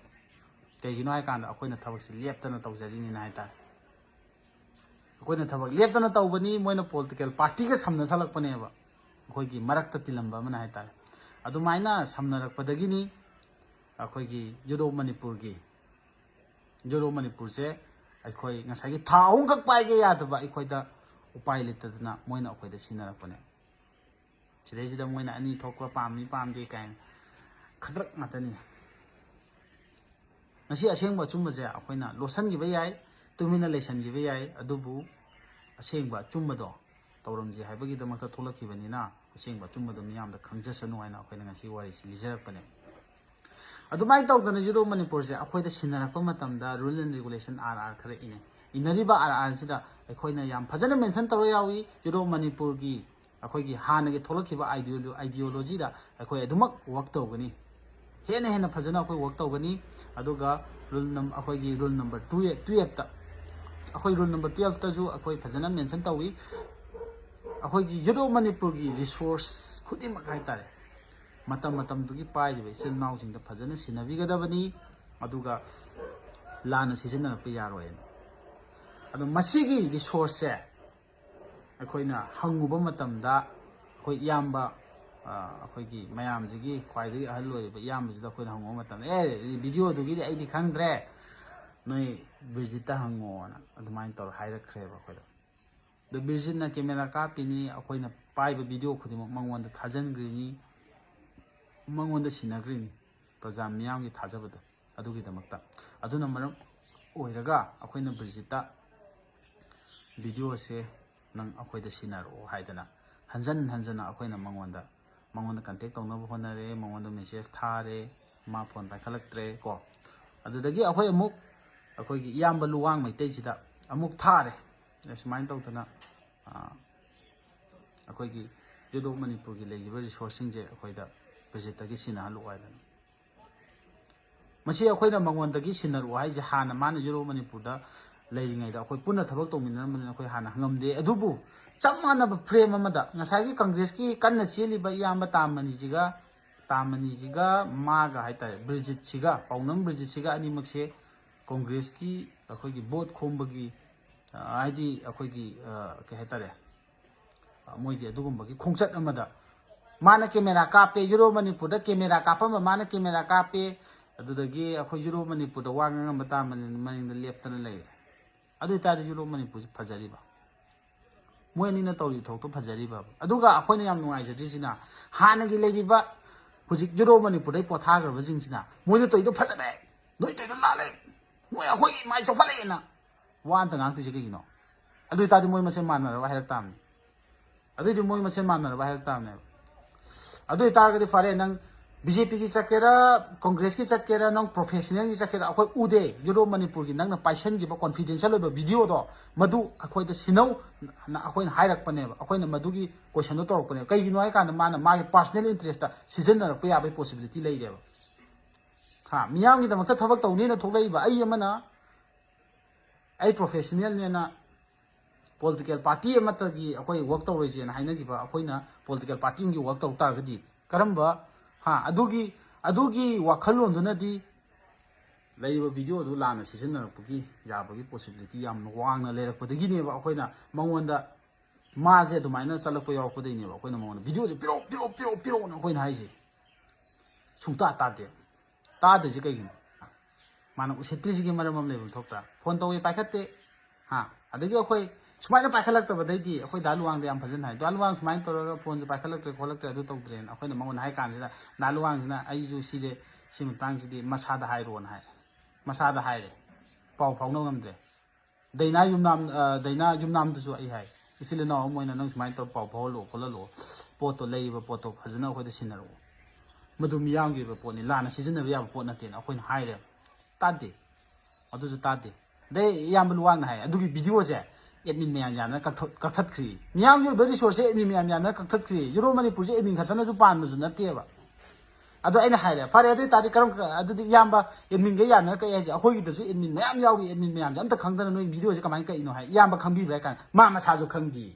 ꯀꯩꯒꯤꯅꯣ ꯍꯥꯏꯀꯥꯟꯗ ꯑꯩꯈꯣꯏꯅ ꯊꯕꯛꯁꯦ ꯂꯦꯞꯇꯅ ꯇꯧꯖꯔꯤꯅꯤꯅ ꯍꯥꯏꯇꯥꯔꯦ꯫ ꯑꯩꯈꯣꯏꯅ ꯊꯕꯛ ꯂꯦꯞꯇꯅ ꯇꯧꯕꯅꯤ, ꯃꯣꯏꯅ ꯄꯣꯂꯤꯇꯤꯀꯦꯜ ꯄꯥꯔꯇꯤꯒ ꯁꯝꯅꯁꯜꯂꯛꯄꯅꯦꯕ, ꯑꯩꯈꯣꯏꯒꯤ ꯃꯔꯛꯇ ꯇꯤꯜꯂꯝꯕ ꯑꯃꯅ ꯍꯥꯏꯇꯥꯔꯦ꯫ ꯑꯗꯨꯃꯥꯏꯅ ꯁꯝꯅꯔꯛꯄꯗꯒꯤꯅꯤ ꯑꯩꯈꯣꯏꯒꯤ ꯌꯨꯔꯣꯞ ꯃꯅꯤꯄꯨꯔꯒꯤ, ꯌꯨꯔꯣꯞ ꯃꯅꯤꯄꯨꯔꯁꯦ ꯑꯩꯈꯣꯏ ꯉꯁꯥꯏꯒꯤ ꯊꯥ ꯑꯍꯨꯝꯈꯛ ꯄꯥꯏꯒꯦ ꯌꯥꯗꯕ ꯑꯩꯈꯣꯏꯗ ꯎꯄꯥꯏ ꯂꯩꯇꯗꯅ ꯃꯣꯏꯅ ꯑꯩꯈꯣꯏꯗ ꯁꯤꯟꯅꯔꯛꯄꯅꯦ꯫ ꯁꯤꯗꯩꯁꯤꯗ ꯃꯣꯏꯅ ꯑꯅꯤ ꯊꯣꯛꯄ ꯄꯥꯝꯃꯤ ꯄꯥꯝꯗꯦ ꯀꯥꯏꯅ ꯈꯗ꯭ꯔꯛ ꯉꯥꯛꯇꯅꯤ꯫ ꯉꯁꯤ ꯑꯁꯦꯡꯕ ꯑꯆꯨꯝꯕꯁꯦ ꯑꯩꯈꯣꯏꯅ ꯂꯣꯠꯁꯤꯟꯈꯤꯕ ꯌꯥꯏ, ꯇꯨꯃꯤꯟꯅ ꯂꯩꯁꯤꯟꯈꯤꯕ ꯌꯥꯏ, ꯑꯗꯨꯕꯨ ꯑꯁꯦꯡꯕ ꯑꯆꯨꯝꯕꯗꯣ ꯇꯧꯔꯝꯁꯦ ꯍꯥꯏꯕꯒꯤꯗꯃꯛꯇ ꯊꯣꯛꯂꯛꯈꯤꯕꯅꯤꯅ, ꯑꯁꯦꯡꯕ ꯑꯆꯨꯝꯕꯗꯣ ꯃꯤꯌꯥꯝꯗ ꯈꯪꯖꯁꯅꯨ ꯍꯥꯏꯅ ꯑꯩꯈꯣꯏꯅ ꯉꯁꯤ ꯋꯥꯔꯤꯁꯤ ꯂꯤꯖꯔꯛꯄꯅꯦ꯫ ꯑꯗꯨꯃꯥꯏꯅ ꯇꯧꯗꯅ ꯌꯨꯔꯣꯞ ꯃꯅꯤꯄꯨꯔꯁꯦ ꯑꯩꯈꯣꯏꯗ ꯁꯤꯟꯅꯔꯛꯄ ꯃꯇꯝꯗ rule and regulation, R R ꯈꯔ ꯏꯅꯩ꯫ ꯏꯟꯅꯔꯤꯕ R R ꯁꯤꯗ ꯑꯩꯈꯣꯏꯅ ꯌꯥꯝ ꯐꯖꯅ mention ꯇꯧꯔ ꯌꯥꯎꯏ꯫ ꯌꯨꯔꯣꯞ ꯃꯅꯤꯄꯨꯔꯒꯤ ꯑꯩꯈꯣꯏꯒꯤ ꯍꯥꯟꯅꯒꯤ ꯊꯣꯛꯂꯛꯈꯤꯕ ideolo-, ideologyꯗ ꯑꯩꯈꯣꯏ ꯑꯗꯨꯃꯛ work ꯇꯧꯒꯅꯤ, ꯍꯦꯟꯅ ꯍꯦꯟꯅ ꯐꯖꯅ ꯑꯩꯈꯣꯏ work ꯇꯧꯒꯅꯤ꯫ ꯑꯗꯨꯒ rule num-, ꯑꯩꯈꯣꯏꯒꯤ rule number two, twelveꯇ, ꯑꯩꯈꯣꯏ rule number twelveꯇꯁꯨ ꯑꯩꯈꯣꯏ ꯐꯖꯅ mention ꯇꯧꯏ꯫ ꯑꯩꯈꯣꯏꯒꯤ ꯌꯨꯔꯣꯞ ꯃꯅꯤꯄꯨꯔꯒꯤ resource ꯈꯨꯗꯤꯡꯃꯛ ꯍꯥꯏꯇꯥꯔꯦ, ꯃꯇꯝ ꯃꯇꯝꯗꯨꯒꯤ ꯄꯥꯏꯔꯤꯕ ꯏꯆꯤꯜ ꯏꯅꯥꯎꯁꯤꯡꯗ ꯐꯖꯅ ꯁꯤꯟꯅꯕꯤꯒꯗꯕꯅꯤ, ꯑꯗꯨꯒ ꯂꯥꯟꯅ ꯁꯤꯖꯤꯟꯅꯔꯛꯄ ꯌꯥꯔꯣꯏꯅ꯫ ꯑꯗꯣ ꯃꯁꯤꯒꯤ resourceꯁꯦ ꯑꯩꯈꯣꯏꯅ ꯍꯪꯉꯨꯕ ꯃꯇꯝꯗ, ꯑꯩꯈꯣꯏ ꯏꯌꯥꯝꯕ, ꯑ, ꯑꯩꯈꯣꯏꯒꯤ ꯃꯌꯥꯝꯁꯤꯒꯤ ꯈ꯭ꯋꯥꯏꯗꯒꯤ ꯑꯍꯜ ꯑꯣꯏꯔꯤꯕ ꯏꯌꯥꯝꯕꯁꯤꯗ ꯑꯩꯈꯣꯏꯅ ꯍꯪꯉꯨꯕ ꯃꯇꯝꯗ, "ꯑꯦ, videoꯗꯨꯒꯤꯗꯤ ꯑꯩꯗꯤ ꯈꯪꯗ꯭ꯔꯦ, ꯅꯣꯏ ꯕ꯭ꯔꯤꯖꯤꯠꯇ ꯍꯪꯉꯣꯅ" ꯑꯗꯨꯃꯥꯏꯅ ꯇꯧꯔ ꯍꯥꯏꯔꯛꯈ꯭ꯔꯦꯕ ꯑꯩꯈꯣꯏꯗ꯫ ꯑꯗꯣ ꯕ꯭ꯔꯤꯖꯤꯠꯅ camera ꯀꯥꯞꯄꯤꯅꯤ, ꯑꯩꯈꯣꯏꯅ ꯄꯥꯏꯕ video ꯈꯨꯗꯤꯡꯃꯛ ꯃꯉꯣꯟꯗ ꯊꯥꯖꯤꯟꯈ꯭ꯔꯤꯅꯤ, ꯃꯉꯣꯟꯗ ꯁꯤꯟꯅꯈ꯭ꯔꯤꯅꯤ, ꯄ꯭ꯔꯖꯥ ꯃꯤꯌꯥꯝꯒꯤ ꯊꯥꯖꯕꯗꯣ ꯑꯗꯨꯒꯤꯗꯃꯛꯇ꯫ ꯑꯗꯨꯅ ꯃꯔꯝ ꯑꯣꯏꯔꯒ ꯑꯩꯈꯣꯏꯅ ꯕ꯭ꯔꯤꯖꯤꯠꯇ videoꯁꯦ ꯅꯪ ꯑꯩꯈꯣꯏꯗ ꯁꯤꯟꯅꯔꯛꯑꯣ ꯍꯥꯏꯗꯅ ꯍꯟꯖꯟ ꯍꯟꯖꯟꯅ ꯑꯩꯈꯣꯏꯅ ꯃꯉꯣꯟꯗ, ꯃꯉꯣꯟꯗ contact ꯇꯧꯅꯕ ꯍꯣꯠꯅꯔꯦ, ꯃꯉꯣꯟꯗ message ꯊꯥꯔꯦ, ꯃꯥ phone ꯄꯥꯏꯈꯠꯂꯛꯇ꯭ꯔꯦ ꯀꯣ꯫ ꯑꯗꯨꯗꯒꯤ ꯑꯩꯈꯣꯏ ꯑꯃꯨꯛ ꯑꯩꯈꯣꯏꯒꯤ ꯏꯌꯥꯝꯕ ꯂꯨꯋꯥꯡ ꯃꯩꯇꯩꯁꯤꯗ ꯑꯃꯨꯛ ꯊꯥꯔꯦ, "ꯑꯦ, ꯁꯨꯃꯥꯏꯅ ꯇꯧꯗꯅ, ꯑ, ꯑꯩꯈꯣꯏꯒꯤ ꯌꯨꯔꯣꯞ ꯃꯅꯤꯄꯨꯔꯒꯤ ꯂꯩꯔꯤꯕ resourceꯁꯤꯡꯁꯦ ꯑꯩꯈꯣꯏꯗ ꯕ꯭ꯔꯤꯖꯤꯠꯇꯒꯤ ꯁꯤꯟꯅꯍꯜꯂꯛꯑꯣ" ꯍꯥꯏꯗꯅ꯫ ꯃꯁꯤ ꯑꯩꯈꯣꯏꯅ ꯃꯉꯣꯟꯗꯒꯤ ꯁꯤꯟꯅꯔꯛꯑꯣ ꯍꯥꯏꯁꯦ, ꯍꯥꯟꯅ ꯃꯥꯅ ꯌꯨꯔꯣꯞ ꯃꯅꯤꯄꯨꯔꯗ ꯂꯩꯔꯤꯉꯩꯗ ꯑꯩꯈꯣꯏ ꯄꯨꯟꯅ ꯊꯕꯛ ꯇꯧꯃꯤꯟꯅꯔꯝꯕꯅꯤꯅ ꯑꯩꯈꯣꯏ ꯍꯥꯟꯅ ꯍꯪꯉꯝꯗꯦ꯫ ꯑꯗꯨꯕꯨ ꯆꯞ ꯃꯥꯟꯅꯕ frame ꯑꯃꯗ ꯉꯁꯥꯏꯒꯤ ꯀꯪꯒ꯭ꯔꯦꯁꯀꯤ ꯀꯟꯅ ꯆꯦꯜꯂꯤꯕ ꯏꯌꯥꯝꯕ ꯇꯥꯃꯅꯤꯁꯤꯒ, ꯇꯥꯃꯅꯤꯁꯤꯒ ꯃꯥꯒ ꯍꯥꯏꯇꯥꯔꯦ, ꯕ꯭ꯔꯤꯖꯤꯠꯁꯤꯒ, ꯄꯥꯎꯅꯝ ꯕ꯭ꯔꯤꯖꯤꯠꯁꯤꯒ ꯑꯅꯤꯃꯛꯁꯦ ꯀꯪꯒ꯭ꯔꯦꯁꯀꯤ ꯑꯩꯈꯣꯏꯒꯤ vote ꯈꯣꯝꯕꯒꯤ, ꯑ, ꯍꯥꯏꯗꯤ ꯑꯩꯈꯣꯏꯒꯤ, ꯑ, ꯀꯩ ꯍꯥꯏꯇꯥꯔꯦ, ꯃꯣꯏꯒꯤ ꯑꯗꯨꯒꯨꯝꯕꯒꯤ ꯈꯣꯡꯆꯠ ꯑꯃꯗ ꯃꯥꯅ camera ꯀꯥꯞꯄꯦ, ꯌꯨꯔꯣꯞ ꯃꯅꯤꯄꯨꯔꯗ camera ꯀꯥꯞꯄꯝꯕ ꯃꯥꯅ camera ꯀꯥꯞꯄꯦ, ꯑꯗꯨꯗꯒꯤ ꯑꯩꯈꯣꯏ ꯌꯨꯔꯣꯞ ꯃꯅꯤꯄꯨꯔꯗ ꯋꯥ ꯉꯥꯡꯉꯝꯕ ꯇꯥꯃꯅꯤ ꯃꯅꯤꯡꯗ ꯂꯦꯞꯇꯅ ꯂꯩꯔꯦ꯫ ꯑꯗꯨ ꯑꯣꯏꯇꯥꯔꯗꯤ ꯌꯨꯔꯣꯞ ꯃꯅꯤꯄꯨꯔꯁꯤ ꯐꯖꯔꯤꯕ? ꯃꯣꯏ ꯑꯅꯤꯅ ꯇꯧꯔꯤ ꯊꯕꯛꯇꯣ ꯐꯖꯔꯤꯕ꯫ ꯑꯗꯨꯒ ꯑꯩꯈꯣꯏꯅ ꯌꯥꯝ ꯅꯨꯡꯉꯥꯏꯖꯗ꯭ꯔꯤꯁꯤꯅ, ꯍꯥꯟꯅꯒꯤ ꯂꯩꯔꯤꯕ ꯍꯧꯖꯤꯛ ꯌꯨꯔꯣ ꯃꯅꯤꯄꯨꯔꯗꯩ ꯄꯣꯊꯥꯈ꯭ꯔꯕꯁꯤꯡꯁꯤꯅ, "ꯃꯣꯏꯅ ꯇꯧꯔꯤꯗꯣ ꯐꯖꯔꯦ, ꯅꯣꯏ ꯇꯧꯔꯤꯗꯣ ꯂꯥꯜꯂꯦ, ꯅꯣꯏ ꯑꯩꯈꯣꯏꯒꯤ ꯃꯥꯏ ꯆꯥꯎꯈꯠꯂꯛꯑꯦꯅ" ꯋꯥ ꯑꯝꯇ ꯉꯥꯡꯇ꯭ꯔꯤꯁꯦ ꯀꯩꯒꯤꯅꯣ? ꯑꯗꯨ ꯑꯣꯏꯇꯥꯔꯗꯤ ꯃꯣꯏ ꯃꯁꯦꯟ ꯃꯥꯟꯅꯔꯕ ꯍꯥꯏꯔꯛ ꯇꯥꯕꯅꯤ꯫ ꯑꯗꯨꯏꯗꯤ ꯃꯣꯏ ꯃꯁꯦꯟ ꯃꯥꯟꯅꯔꯕ ꯍꯥꯏꯔꯛ ꯇꯥꯕꯅꯦꯕ꯫ ꯑꯗꯨ ꯑꯣꯏꯇꯥꯔꯒꯗꯤ ꯐꯔꯦ, ꯅꯪ ꯕꯤ ꯖꯦ ꯄꯤꯒꯤ ꯆꯠꯀꯦꯔꯥ, ꯀꯣꯡꯒ꯭ꯔꯦꯁꯀꯤ ꯆꯠꯀꯦꯔꯥ, ꯅꯪ ꯄ꯭ꯔꯣꯐꯦꯁꯅꯦꯜꯒꯤ ꯆꯠꯀꯦꯔꯥ, ꯑꯩꯈꯣꯏ ꯎꯗꯦ꯫ ꯌꯨꯔꯣ ꯃꯅꯤꯄꯨꯔꯒꯤ ꯅꯪꯅ ꯄꯥꯏꯁꯟꯈꯤꯕ ꯀꯣꯟꯐꯤꯗꯦꯟꯁꯤꯌꯦꯜ ꯑꯣꯏꯕ ꯚꯤꯗꯤꯑꯣꯗꯣ, ꯃꯗꯨ ꯑꯩꯈꯣꯏꯗ ꯁꯤꯟꯅꯧ, ꯅ ꯑꯩꯈꯣꯏꯅ ꯍꯥꯏꯔꯛꯄꯅꯦꯕ꯫ ꯑꯩꯈꯣꯏꯅ ꯃꯗꯨꯒꯤ ꯀꯣꯏꯁꯟꯗꯣ ꯇꯧꯔꯛꯄꯅꯦꯕ꯫ ꯀꯩꯒꯤꯅꯣ ꯍꯥꯏ ꯀꯥꯟꯗ, ꯃꯥꯅ ꯃꯥꯒꯤ ꯄꯥꯔꯁꯣꯅꯦꯜ ꯏꯟꯇꯔꯦꯁꯇ ꯁꯤꯖꯤꯟꯅꯔꯛꯄ ꯌꯥꯕꯒꯤ ꯄꯣꯁꯤꯕꯤꯂꯤꯇꯤ ꯂꯩꯔꯦꯕ꯫ ꯍꯥ, ꯃꯤꯌꯥꯝꯒꯤꯗꯃꯛꯇ ꯊꯕꯛ ꯇꯧꯅꯦꯅ ꯊꯣꯛꯂꯛꯏꯕ ꯑꯩ ꯑꯃꯅ, ꯑꯩ ꯄ꯭ꯔꯣꯐꯦꯁꯅꯦꯜꯅꯦꯅ ꯄꯣꯂꯤꯇꯤꯀꯦꯜ ꯄꯥꯔꯇꯤ ꯑꯃꯠꯇꯒꯤ ꯑꯩꯈꯣꯏ ꯋꯥꯔꯛ ꯇꯧꯔꯣꯏꯁꯦꯅ ꯍꯥꯏꯅꯈꯤꯕ, ꯑꯩꯈꯣꯏꯅ ꯄꯣꯂꯤꯇꯤꯀꯦꯜ ꯄꯥꯔꯇꯤ ꯑꯃꯒꯤ ꯋꯥꯔꯛ ꯇꯧ ꯇꯥꯔꯒꯗꯤ, ꯀꯔꯝꯕ, ꯍꯥ, ꯑꯗꯨꯒꯤ, ꯑꯗꯨꯒꯤ ꯋꯥꯈꯜꯂꯣꯟꯗꯨꯅꯗꯤ ꯂꯩꯔꯤꯕ ꯚꯤꯗꯤꯑꯣꯗꯨ ꯂꯥꯟꯅ ꯁꯤꯖꯤꯟꯅꯔꯛꯄꯒꯤ ꯌꯥꯕꯒꯤ ꯄꯣꯁꯤꯕꯤꯂꯤꯇꯤ ꯌꯥꯝꯅ ꯋꯥꯡꯅ ꯂꯩꯔꯛꯄꯗꯒꯤꯅꯦꯕ ꯑꯩꯈꯣꯏꯅ ꯃꯉꯣꯟꯗ, ꯃꯥꯁꯦ ꯑꯗꯨꯃꯥꯏꯅ ꯆꯠꯂꯛꯄ ꯌꯥꯎꯔꯛꯄꯗꯒꯤꯅꯦꯕ ꯑꯩꯈꯣꯏꯅ ꯃꯉꯣꯟꯗ ꯚꯤꯗꯤꯑꯣꯁꯦ ꯄꯤꯔꯛꯑꯣ, ꯄꯤꯔꯛꯑꯣ, ꯄꯤꯔꯛꯑꯣ, ꯄꯤꯔꯛꯑꯣꯅ ꯑꯩꯈꯣꯏꯅ ꯍꯥꯏꯁꯦ꯫ ꯁꯨꯡꯇꯥ ꯇꯥꯗꯦ꯫ ꯇꯥꯗ꯭ꯔꯤꯁꯦ ꯀꯩꯒꯤꯅꯣ? ꯃꯥꯅ ꯎꯁꯤꯠꯇ꯭ꯔꯤꯁꯤꯒꯤ ꯃꯔꯝ ꯑꯃ ꯂꯩꯐꯝ ꯊꯣꯛꯇ꯭ꯔꯥ? ꯐꯣꯟ ꯇꯧꯋꯦ, ꯄꯥꯏꯈꯠꯇꯦ꯫ ꯍꯥ? ꯑꯗꯒꯤ ꯑꯩꯈꯣꯏ ꯁꯨꯃꯥꯏꯅ ꯄꯥꯏꯈꯠꯂꯛꯇꯕꯗꯩꯗꯤ ꯑꯩꯈꯣꯏ ꯗꯥ ꯂꯨꯋꯥꯡꯗ ꯌꯥꯝ ꯐꯖꯅ ꯍꯥꯏ, "ꯗꯥ ꯂꯨꯋꯥꯡ ꯁꯨꯃꯥꯏꯅ ꯇꯧꯔꯒ ꯐꯣꯟꯁꯦ ꯄꯥꯏꯈꯠꯂꯛꯇ꯭ꯔꯦ ꯈꯣꯠꯂꯛꯇ꯭ꯔꯦ ꯑꯗꯨ ꯇꯧꯗ꯭ꯔꯦꯅ" ꯑꯩꯈꯣꯏꯅ ꯃꯉꯣꯟꯗ ꯍꯥꯏ ꯀꯥꯟꯁꯤꯗ, ꯗꯥ ꯂꯨꯋꯥꯡꯁꯤꯅ, "ꯑꯩꯁꯨ ꯁꯤꯗꯤ, ꯁꯤ ꯃꯇꯥꯡꯁꯤꯗꯤ ꯃꯁꯥꯗ ꯍꯥꯏꯔꯣꯅ" ꯍꯥꯏ꯫ ꯃꯁꯥꯗ ꯍꯥꯏꯔꯦ꯫ ꯄꯥꯎ ꯐꯥꯎꯅꯕ ꯉꯝꯗ꯭ꯔꯦ꯫ ꯗꯩꯅꯥ ꯌꯨꯝꯅꯥꯝ, ꯑ, ꯗꯩꯅꯥ ꯌꯨꯝꯅꯥꯝꯗꯁꯨ ꯑꯩ ꯍꯥꯏ, "ꯏꯆꯤꯜ ꯏꯅꯥꯎ ꯑꯃ ꯑꯣꯏꯅ ꯅꯪ ꯁꯨꯃꯥꯏꯅ ꯇꯧꯔ ꯄꯥꯎ ꯐꯥꯎꯍꯜꯂꯛꯑꯣ ꯈꯣꯠꯍꯜꯂꯛꯑꯣ, ꯄꯣꯠꯇꯣ, ꯂꯩꯔꯤꯕ ꯄꯣꯠꯇꯣ ꯐꯖꯅ ꯑꯩꯈꯣꯏꯗ ꯁꯤꯟꯅꯔꯛꯑꯣ, ꯃꯗꯨ ꯃꯤꯌꯥꯝꯒꯤ ꯑꯣꯏꯕ ꯄꯣꯠꯅꯤ, ꯂꯥꯟꯅ ꯁꯤꯖꯤꯟꯅꯕ ꯌꯥꯕ ꯄꯣꯠ ꯅꯠꯇꯦꯅ" ꯑꯩꯈꯣꯏꯅ ꯍꯥꯏꯔꯦ꯫ ꯇꯥꯗꯦ꯫ ꯑꯗꯨꯁꯨ ꯇꯥꯗꯦ꯫ ꯑꯗꯩ ꯏꯌꯥꯝꯕ ꯂꯨꯋꯥꯡꯅ ꯍꯥꯏ, "ꯑꯗꯨꯒꯤ ꯚꯤꯗꯤꯑꯣꯁꯦ ꯑꯦꯗꯃꯤꯟ ꯃꯌꯥꯝ ꯌꯥꯅꯔ ꯀꯛꯊꯠ-, ꯀꯛꯊꯠꯈ꯭ꯔꯤ꯫ ꯃꯤꯌꯥꯝꯒꯤ ꯑꯣꯏꯕ ꯔꯤꯁꯣꯔꯁꯁꯦ ꯑꯦꯗꯃꯤꯟ ꯃꯌꯥꯝ ꯌꯥꯅꯔ ꯀꯛꯊꯠꯈ꯭ꯔꯤ꯫ ꯌꯨꯔꯣ ꯃꯅꯤꯄꯨꯔꯁꯦ ꯑꯦꯗꯃꯤꯟ ꯈꯛꯇꯅꯁꯨ ꯄꯥꯟꯕꯁꯨ ꯅꯠꯇꯦꯕ꯫ ꯑꯗꯣ ꯑꯩꯅ ꯍꯥꯏꯔꯦ, ꯐꯔꯦ, ꯑꯗꯨ ꯑꯣꯏꯇꯥꯔꯗꯤ ꯀꯔꯝ, ꯑꯗꯨꯗꯤ ꯏꯌꯥꯝꯕ ꯑꯦꯗꯃꯤꯟꯒ ꯌꯥꯅꯔ ꯀꯛꯑꯦ ꯍꯥꯏꯁꯦ, ꯑꯩꯈꯣꯏꯒꯤꯗꯁꯨ ꯑꯦꯗꯃꯤꯟ ꯃꯌꯥꯝ ꯌꯥꯎꯔꯤ, ꯑꯦꯗꯃꯤꯟ ꯃꯌꯥꯝꯁꯦ ꯑꯝꯇ ꯈꯪꯗꯅ ꯅꯣꯏ ꯚꯤꯗꯤꯑꯣꯁꯦ ꯀꯃꯥꯏꯅ ꯀꯛꯏꯅꯣ?" ꯍꯥꯏ꯫ ꯏꯌꯥꯝꯕ ꯈꯪꯕꯤꯕ꯭ꯔꯥ ꯍꯥꯏ ꯀꯥꯟꯗ, ꯃꯥ ꯃꯁꯥꯁꯨ ꯈꯪꯗꯦ꯫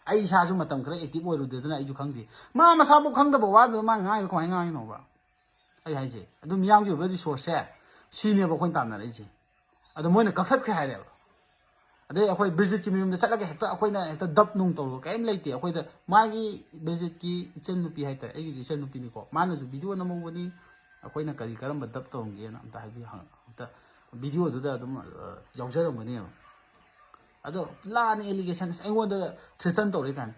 ꯑꯩ ꯏꯁꯥꯁꯨ ꯃꯇꯝ ꯈꯔ ꯑꯦꯛꯇꯤꯚ ꯑꯣꯏꯔꯨꯗꯦꯗꯅ ꯑꯩꯁꯨ ꯈꯪꯗꯦ꯫ ꯃꯥ ꯃꯁꯥꯐꯥꯎ ꯈꯪꯗꯕ ꯋꯥꯗꯨꯅ ꯃꯥ ꯉꯥꯡꯉꯤꯗꯣ ꯀꯃꯥꯏꯅ ꯉꯥꯡꯉꯤꯅꯣꯕ? ꯑꯩ ꯍꯥꯏꯁꯦ, ꯑꯗꯨ ꯃꯤꯌꯥꯝꯒꯤ ꯑꯣꯏꯕ ꯔꯤꯁꯣꯔꯁꯁꯦ ꯁꯤꯅꯦꯕ ꯑꯩꯈꯣꯏꯅ ꯇꯥꯟꯅꯔꯛꯏꯁꯦ꯫ ꯑꯗꯣ ꯃꯣꯏꯅ ꯀꯛꯊꯠꯈ꯭ꯔꯦ ꯍꯥꯏꯔꯦꯕ꯫ ꯑꯗꯩ ꯑꯩꯈꯣꯏ ꯕ꯭ꯔꯤꯖꯤꯠꯀꯤ ꯃꯌꯨꯝꯗ ꯆꯠꯂꯒ ꯍꯦꯛꯇ ꯑꯩꯈꯣꯏꯅ ꯍꯦꯛꯇ ꯗꯞ ꯅꯨꯡ ꯇꯧꯔꯨꯕ ꯀꯔꯤꯝ ꯂꯩꯇꯦ꯫ ꯑꯩꯈꯣꯏꯗ ꯃꯥꯒꯤ, ꯕ꯭ꯔꯤꯖꯤꯠꯀꯤ ꯏꯆꯟꯅꯨꯄꯤ ꯍꯥꯏꯇꯥꯔꯦ, ꯑꯩꯒꯤꯗꯤ ꯏꯆꯟꯅꯨꯄꯤꯅꯤꯀꯣ, ꯃꯥꯅꯁꯨ ꯚꯤꯗꯤꯑꯣ ꯅꯝꯍꯧꯕꯅꯤ꯫ ꯑꯩꯈꯣꯏꯅ ꯀꯔꯤ, ꯀꯔꯝꯕ ꯗꯞ ꯇꯧꯔꯝꯒꯦꯅ ꯑꯝꯇ ꯍꯥꯏꯕꯤꯌꯨ, ꯍꯪ-, ꯑꯝꯇ ꯚꯤꯗꯤꯑꯣꯗꯨꯗ ꯑꯗꯨꯝ, ꯑ, ꯌꯥꯎꯖꯔꯝꯒꯅꯦꯕ꯫ ꯑꯗꯣ ꯂꯥꯟꯅ ꯑꯦꯂꯤꯒꯦꯁꯟ ꯑꯩꯉꯣꯟꯗ ꯊ꯭ꯔꯦꯇꯟ ꯇꯧꯔꯦ ꯀꯥꯏꯅ꯫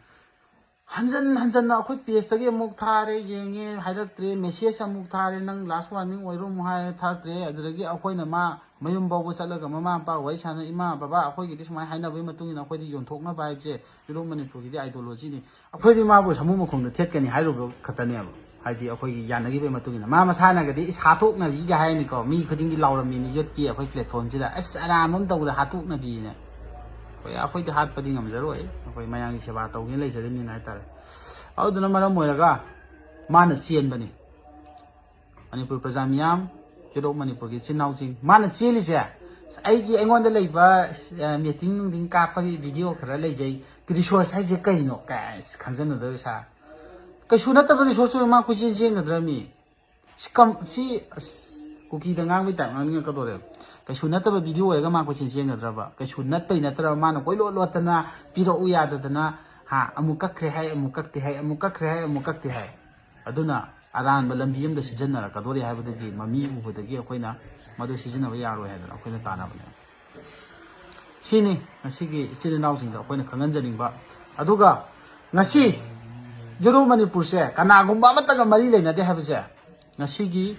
ꯍꯟꯖꯟ ꯍꯟꯖꯟꯅ ꯑꯩꯈꯣꯏ ꯄꯦꯖꯇꯒꯤ ꯑꯃꯨꯛ ꯊꯥꯔꯦ, ꯌꯦꯡꯉꯦ, ꯍꯥꯏꯔꯛꯇ꯭ꯔꯦ, ꯃꯦꯁꯦꯖ ꯑꯃꯨꯛ ꯊꯥꯔꯦ, "ꯅꯪ ꯂꯥꯁ ꯋꯥꯔꯅꯤꯡ ꯑꯣꯏꯔꯣ" ꯑꯃꯨꯛ ꯍꯥꯏꯔꯦ, ꯊꯥꯔꯛꯇ꯭ꯔꯦ꯫ ꯑꯗꯨꯗꯒꯤ ꯑꯩꯈꯣꯏꯅ ꯃꯥ ꯃꯌꯨꯝ ꯐꯥꯎꯕ ꯆꯠꯂꯒ ꯃꯃꯥ ꯃꯄꯥ ꯋꯥꯔꯤ ꯁꯥꯟꯅ, "ꯏꯃꯥ ꯕꯕꯥ, ꯑꯩꯈꯣꯏꯒꯤꯗꯤ ꯁꯨꯃꯥꯏꯅ ꯍꯥꯏꯅꯕꯒꯤ ꯃꯇꯨꯡ ꯏꯟꯅ ꯑꯩꯈꯣꯏꯗꯤ ꯌꯣꯟꯊꯣꯛꯅꯕ ꯍꯥꯏꯕꯁꯦ ꯌꯨꯔꯣꯞ ꯃꯅꯤꯄꯨꯔꯒꯤꯗꯤ ꯑꯥꯏꯗꯣꯂꯣꯖꯤꯅꯤ"꯫ ꯑꯩꯈꯣꯏꯗꯤ ꯃꯥꯕꯨ ꯁꯃꯨ ꯃꯈꯣꯡꯗ ꯊꯦꯠꯀꯅꯤ ꯍꯥꯏꯔꯨꯕ ꯈꯛꯇꯅꯦꯕ꯫ ꯍꯥꯏꯗꯤ ꯑꯩꯈꯣꯏꯒꯤ ꯌꯥꯅꯈꯤꯕꯩ ꯃꯇꯨꯡ ꯏꯟꯅ ꯃꯥ ꯃꯁꯥꯅꯒꯗꯤ "ꯏꯁ, ꯍꯥꯠꯇꯣꯛꯅꯕꯤꯒ" ꯍꯥꯏꯅꯤꯀꯣ, ꯃꯤ ꯈꯨꯗꯤꯡꯒꯤ ꯂꯥꯎꯔꯝꯃꯤꯅꯤ ꯌꯨꯠꯀꯤ ꯑꯩꯈꯣꯏ ꯄ꯭ꯂꯦꯠꯐꯣꯝꯁꯤꯗ, "ꯑꯁ, ꯑꯔꯥꯟꯕ ꯑꯃ ꯇꯧꯕꯗ ꯍꯥꯠꯇꯣꯛꯅꯕꯤꯅ"꯫ ꯑꯩꯈꯣꯏ, ꯑꯩꯈꯣꯏꯗꯤ ꯍꯥꯠꯄꯗꯤ ꯉꯝꯖꯔꯣꯏ, ꯑꯩꯈꯣꯏ ꯃꯌꯥꯝꯒꯤ ꯁꯦꯕꯥ ꯇꯧꯒꯦꯅ ꯂꯩꯖꯔꯤꯕꯅꯤꯅ ꯍꯥꯏꯇꯥꯔꯦ꯫ ꯑꯗꯨꯗꯨꯅ ꯃꯔꯝ ꯑꯣꯏꯔꯒ ꯃꯥꯅ ꯆꯦꯟꯕꯅꯤ꯫ ꯃꯅꯤꯄꯨꯔ ꯄ꯭ꯔꯖꯥ ꯃꯤꯌꯥꯝ, ꯌꯨꯔꯣꯞ ꯃꯅꯤꯄꯨꯔꯒꯤ ꯏꯆꯤꯟ ꯏꯅꯥꯎꯁꯤꯡ, ꯃꯥꯅ ꯆꯦꯜꯂꯤꯁꯦ, "ꯑꯩꯒꯤ, ꯑꯩꯉꯣꯟꯗ ꯂꯩꯕ, ꯑ, ꯃꯦꯇꯤꯡ ꯅꯨꯡꯗꯤꯡ ꯀꯥꯞꯄꯒꯤ ꯚꯤꯗꯤꯑꯣ ꯈꯔ ꯂꯩꯖꯩ, ꯔꯤꯁꯣꯔꯁ ꯍꯥꯏꯁꯦ ꯀꯩꯅꯣ?" ꯀꯥꯏ ꯈꯪꯖꯟꯅꯗꯕ ꯁꯥ꯫ ꯀꯩꯁꯨ ꯅꯠꯇꯕ ꯔꯤꯁꯣꯔꯁ ꯑꯣꯏꯕ ꯃꯥ ꯀꯣꯏꯆꯦꯟ ꯆꯦꯟꯒꯗ꯭ꯔꯃꯤ? ꯁꯤ ꯀꯝ-, ꯁꯤ, ꯑꯁ, ꯀꯨꯀꯤꯗ ꯉꯥꯡꯕꯩ ꯇꯥꯏꯞ ꯉꯥꯡꯅꯤꯡꯉꯛꯀꯗꯧꯔꯦ꯫ ꯀꯩꯁꯨ ꯅꯠꯇꯕ ꯚꯤꯗꯤꯑꯣ ꯑꯣꯏꯔꯒ ꯃꯥ ꯀꯣꯏꯆꯦꯟ ꯆꯦꯟꯒꯗ꯭ꯔꯕ? ꯀꯩꯁꯨ ꯅꯠꯄꯩ ꯅꯠꯇ꯭ꯔꯕ ꯃꯥꯅ ꯀꯣꯏꯂꯣꯠ ꯂꯣꯠꯇꯅ ꯄꯤꯔꯛꯎ ꯌꯥꯗꯗꯅ, ꯍꯥ, ꯑꯃꯨꯛ ꯀꯛꯈ꯭ꯔꯦ ꯍꯥꯏ, ꯑꯃꯨꯛ ꯀꯛꯇꯦ ꯍꯥꯏ, ꯑꯃꯨꯛ ꯀꯛꯈ꯭ꯔꯦ ꯍꯥꯏ, ꯑꯃꯨꯛ ꯀꯛꯇꯦ ꯍꯥꯏ꯫ ꯑꯗꯨꯅ ꯑꯔꯥꯟꯕ ꯂꯝꯕꯤ ꯑꯃꯗ ꯁꯤꯖꯤꯟꯅꯔꯛꯀꯗꯧꯔꯤ ꯍꯥꯏꯕꯗꯨꯒꯤ ꯃꯃꯤ ꯎꯕꯗꯒꯤ ꯑꯩꯈꯣꯏꯅ ꯃꯗꯨ ꯁꯤꯖꯤꯟꯅꯕ ꯌꯥꯔꯣꯏ ꯍꯥꯏꯗꯅ ꯑꯩꯈꯣꯏꯅ ꯇꯥꯟꯅꯕꯅꯦ꯫ ꯁꯤꯅꯤ ꯉꯁꯤꯒꯤ ꯏꯆꯤꯜ ꯏꯅꯥꯎꯁꯤꯡꯗ ꯑꯩꯈꯣꯏꯅ ꯈꯪꯍꯟꯖꯅꯤꯡꯕ꯫ ꯑꯗꯨꯒ ꯉꯁꯤ ꯌꯨꯔꯣꯞ ꯃꯅꯤꯄꯨꯔꯁꯦ ꯀꯅꯥꯒꯨꯝꯕ ꯑꯃꯠꯇꯒ ꯃꯔꯤ ꯂꯩꯅꯗꯦ ꯍꯥꯏꯕꯁꯦ ꯉꯁꯤꯒꯤ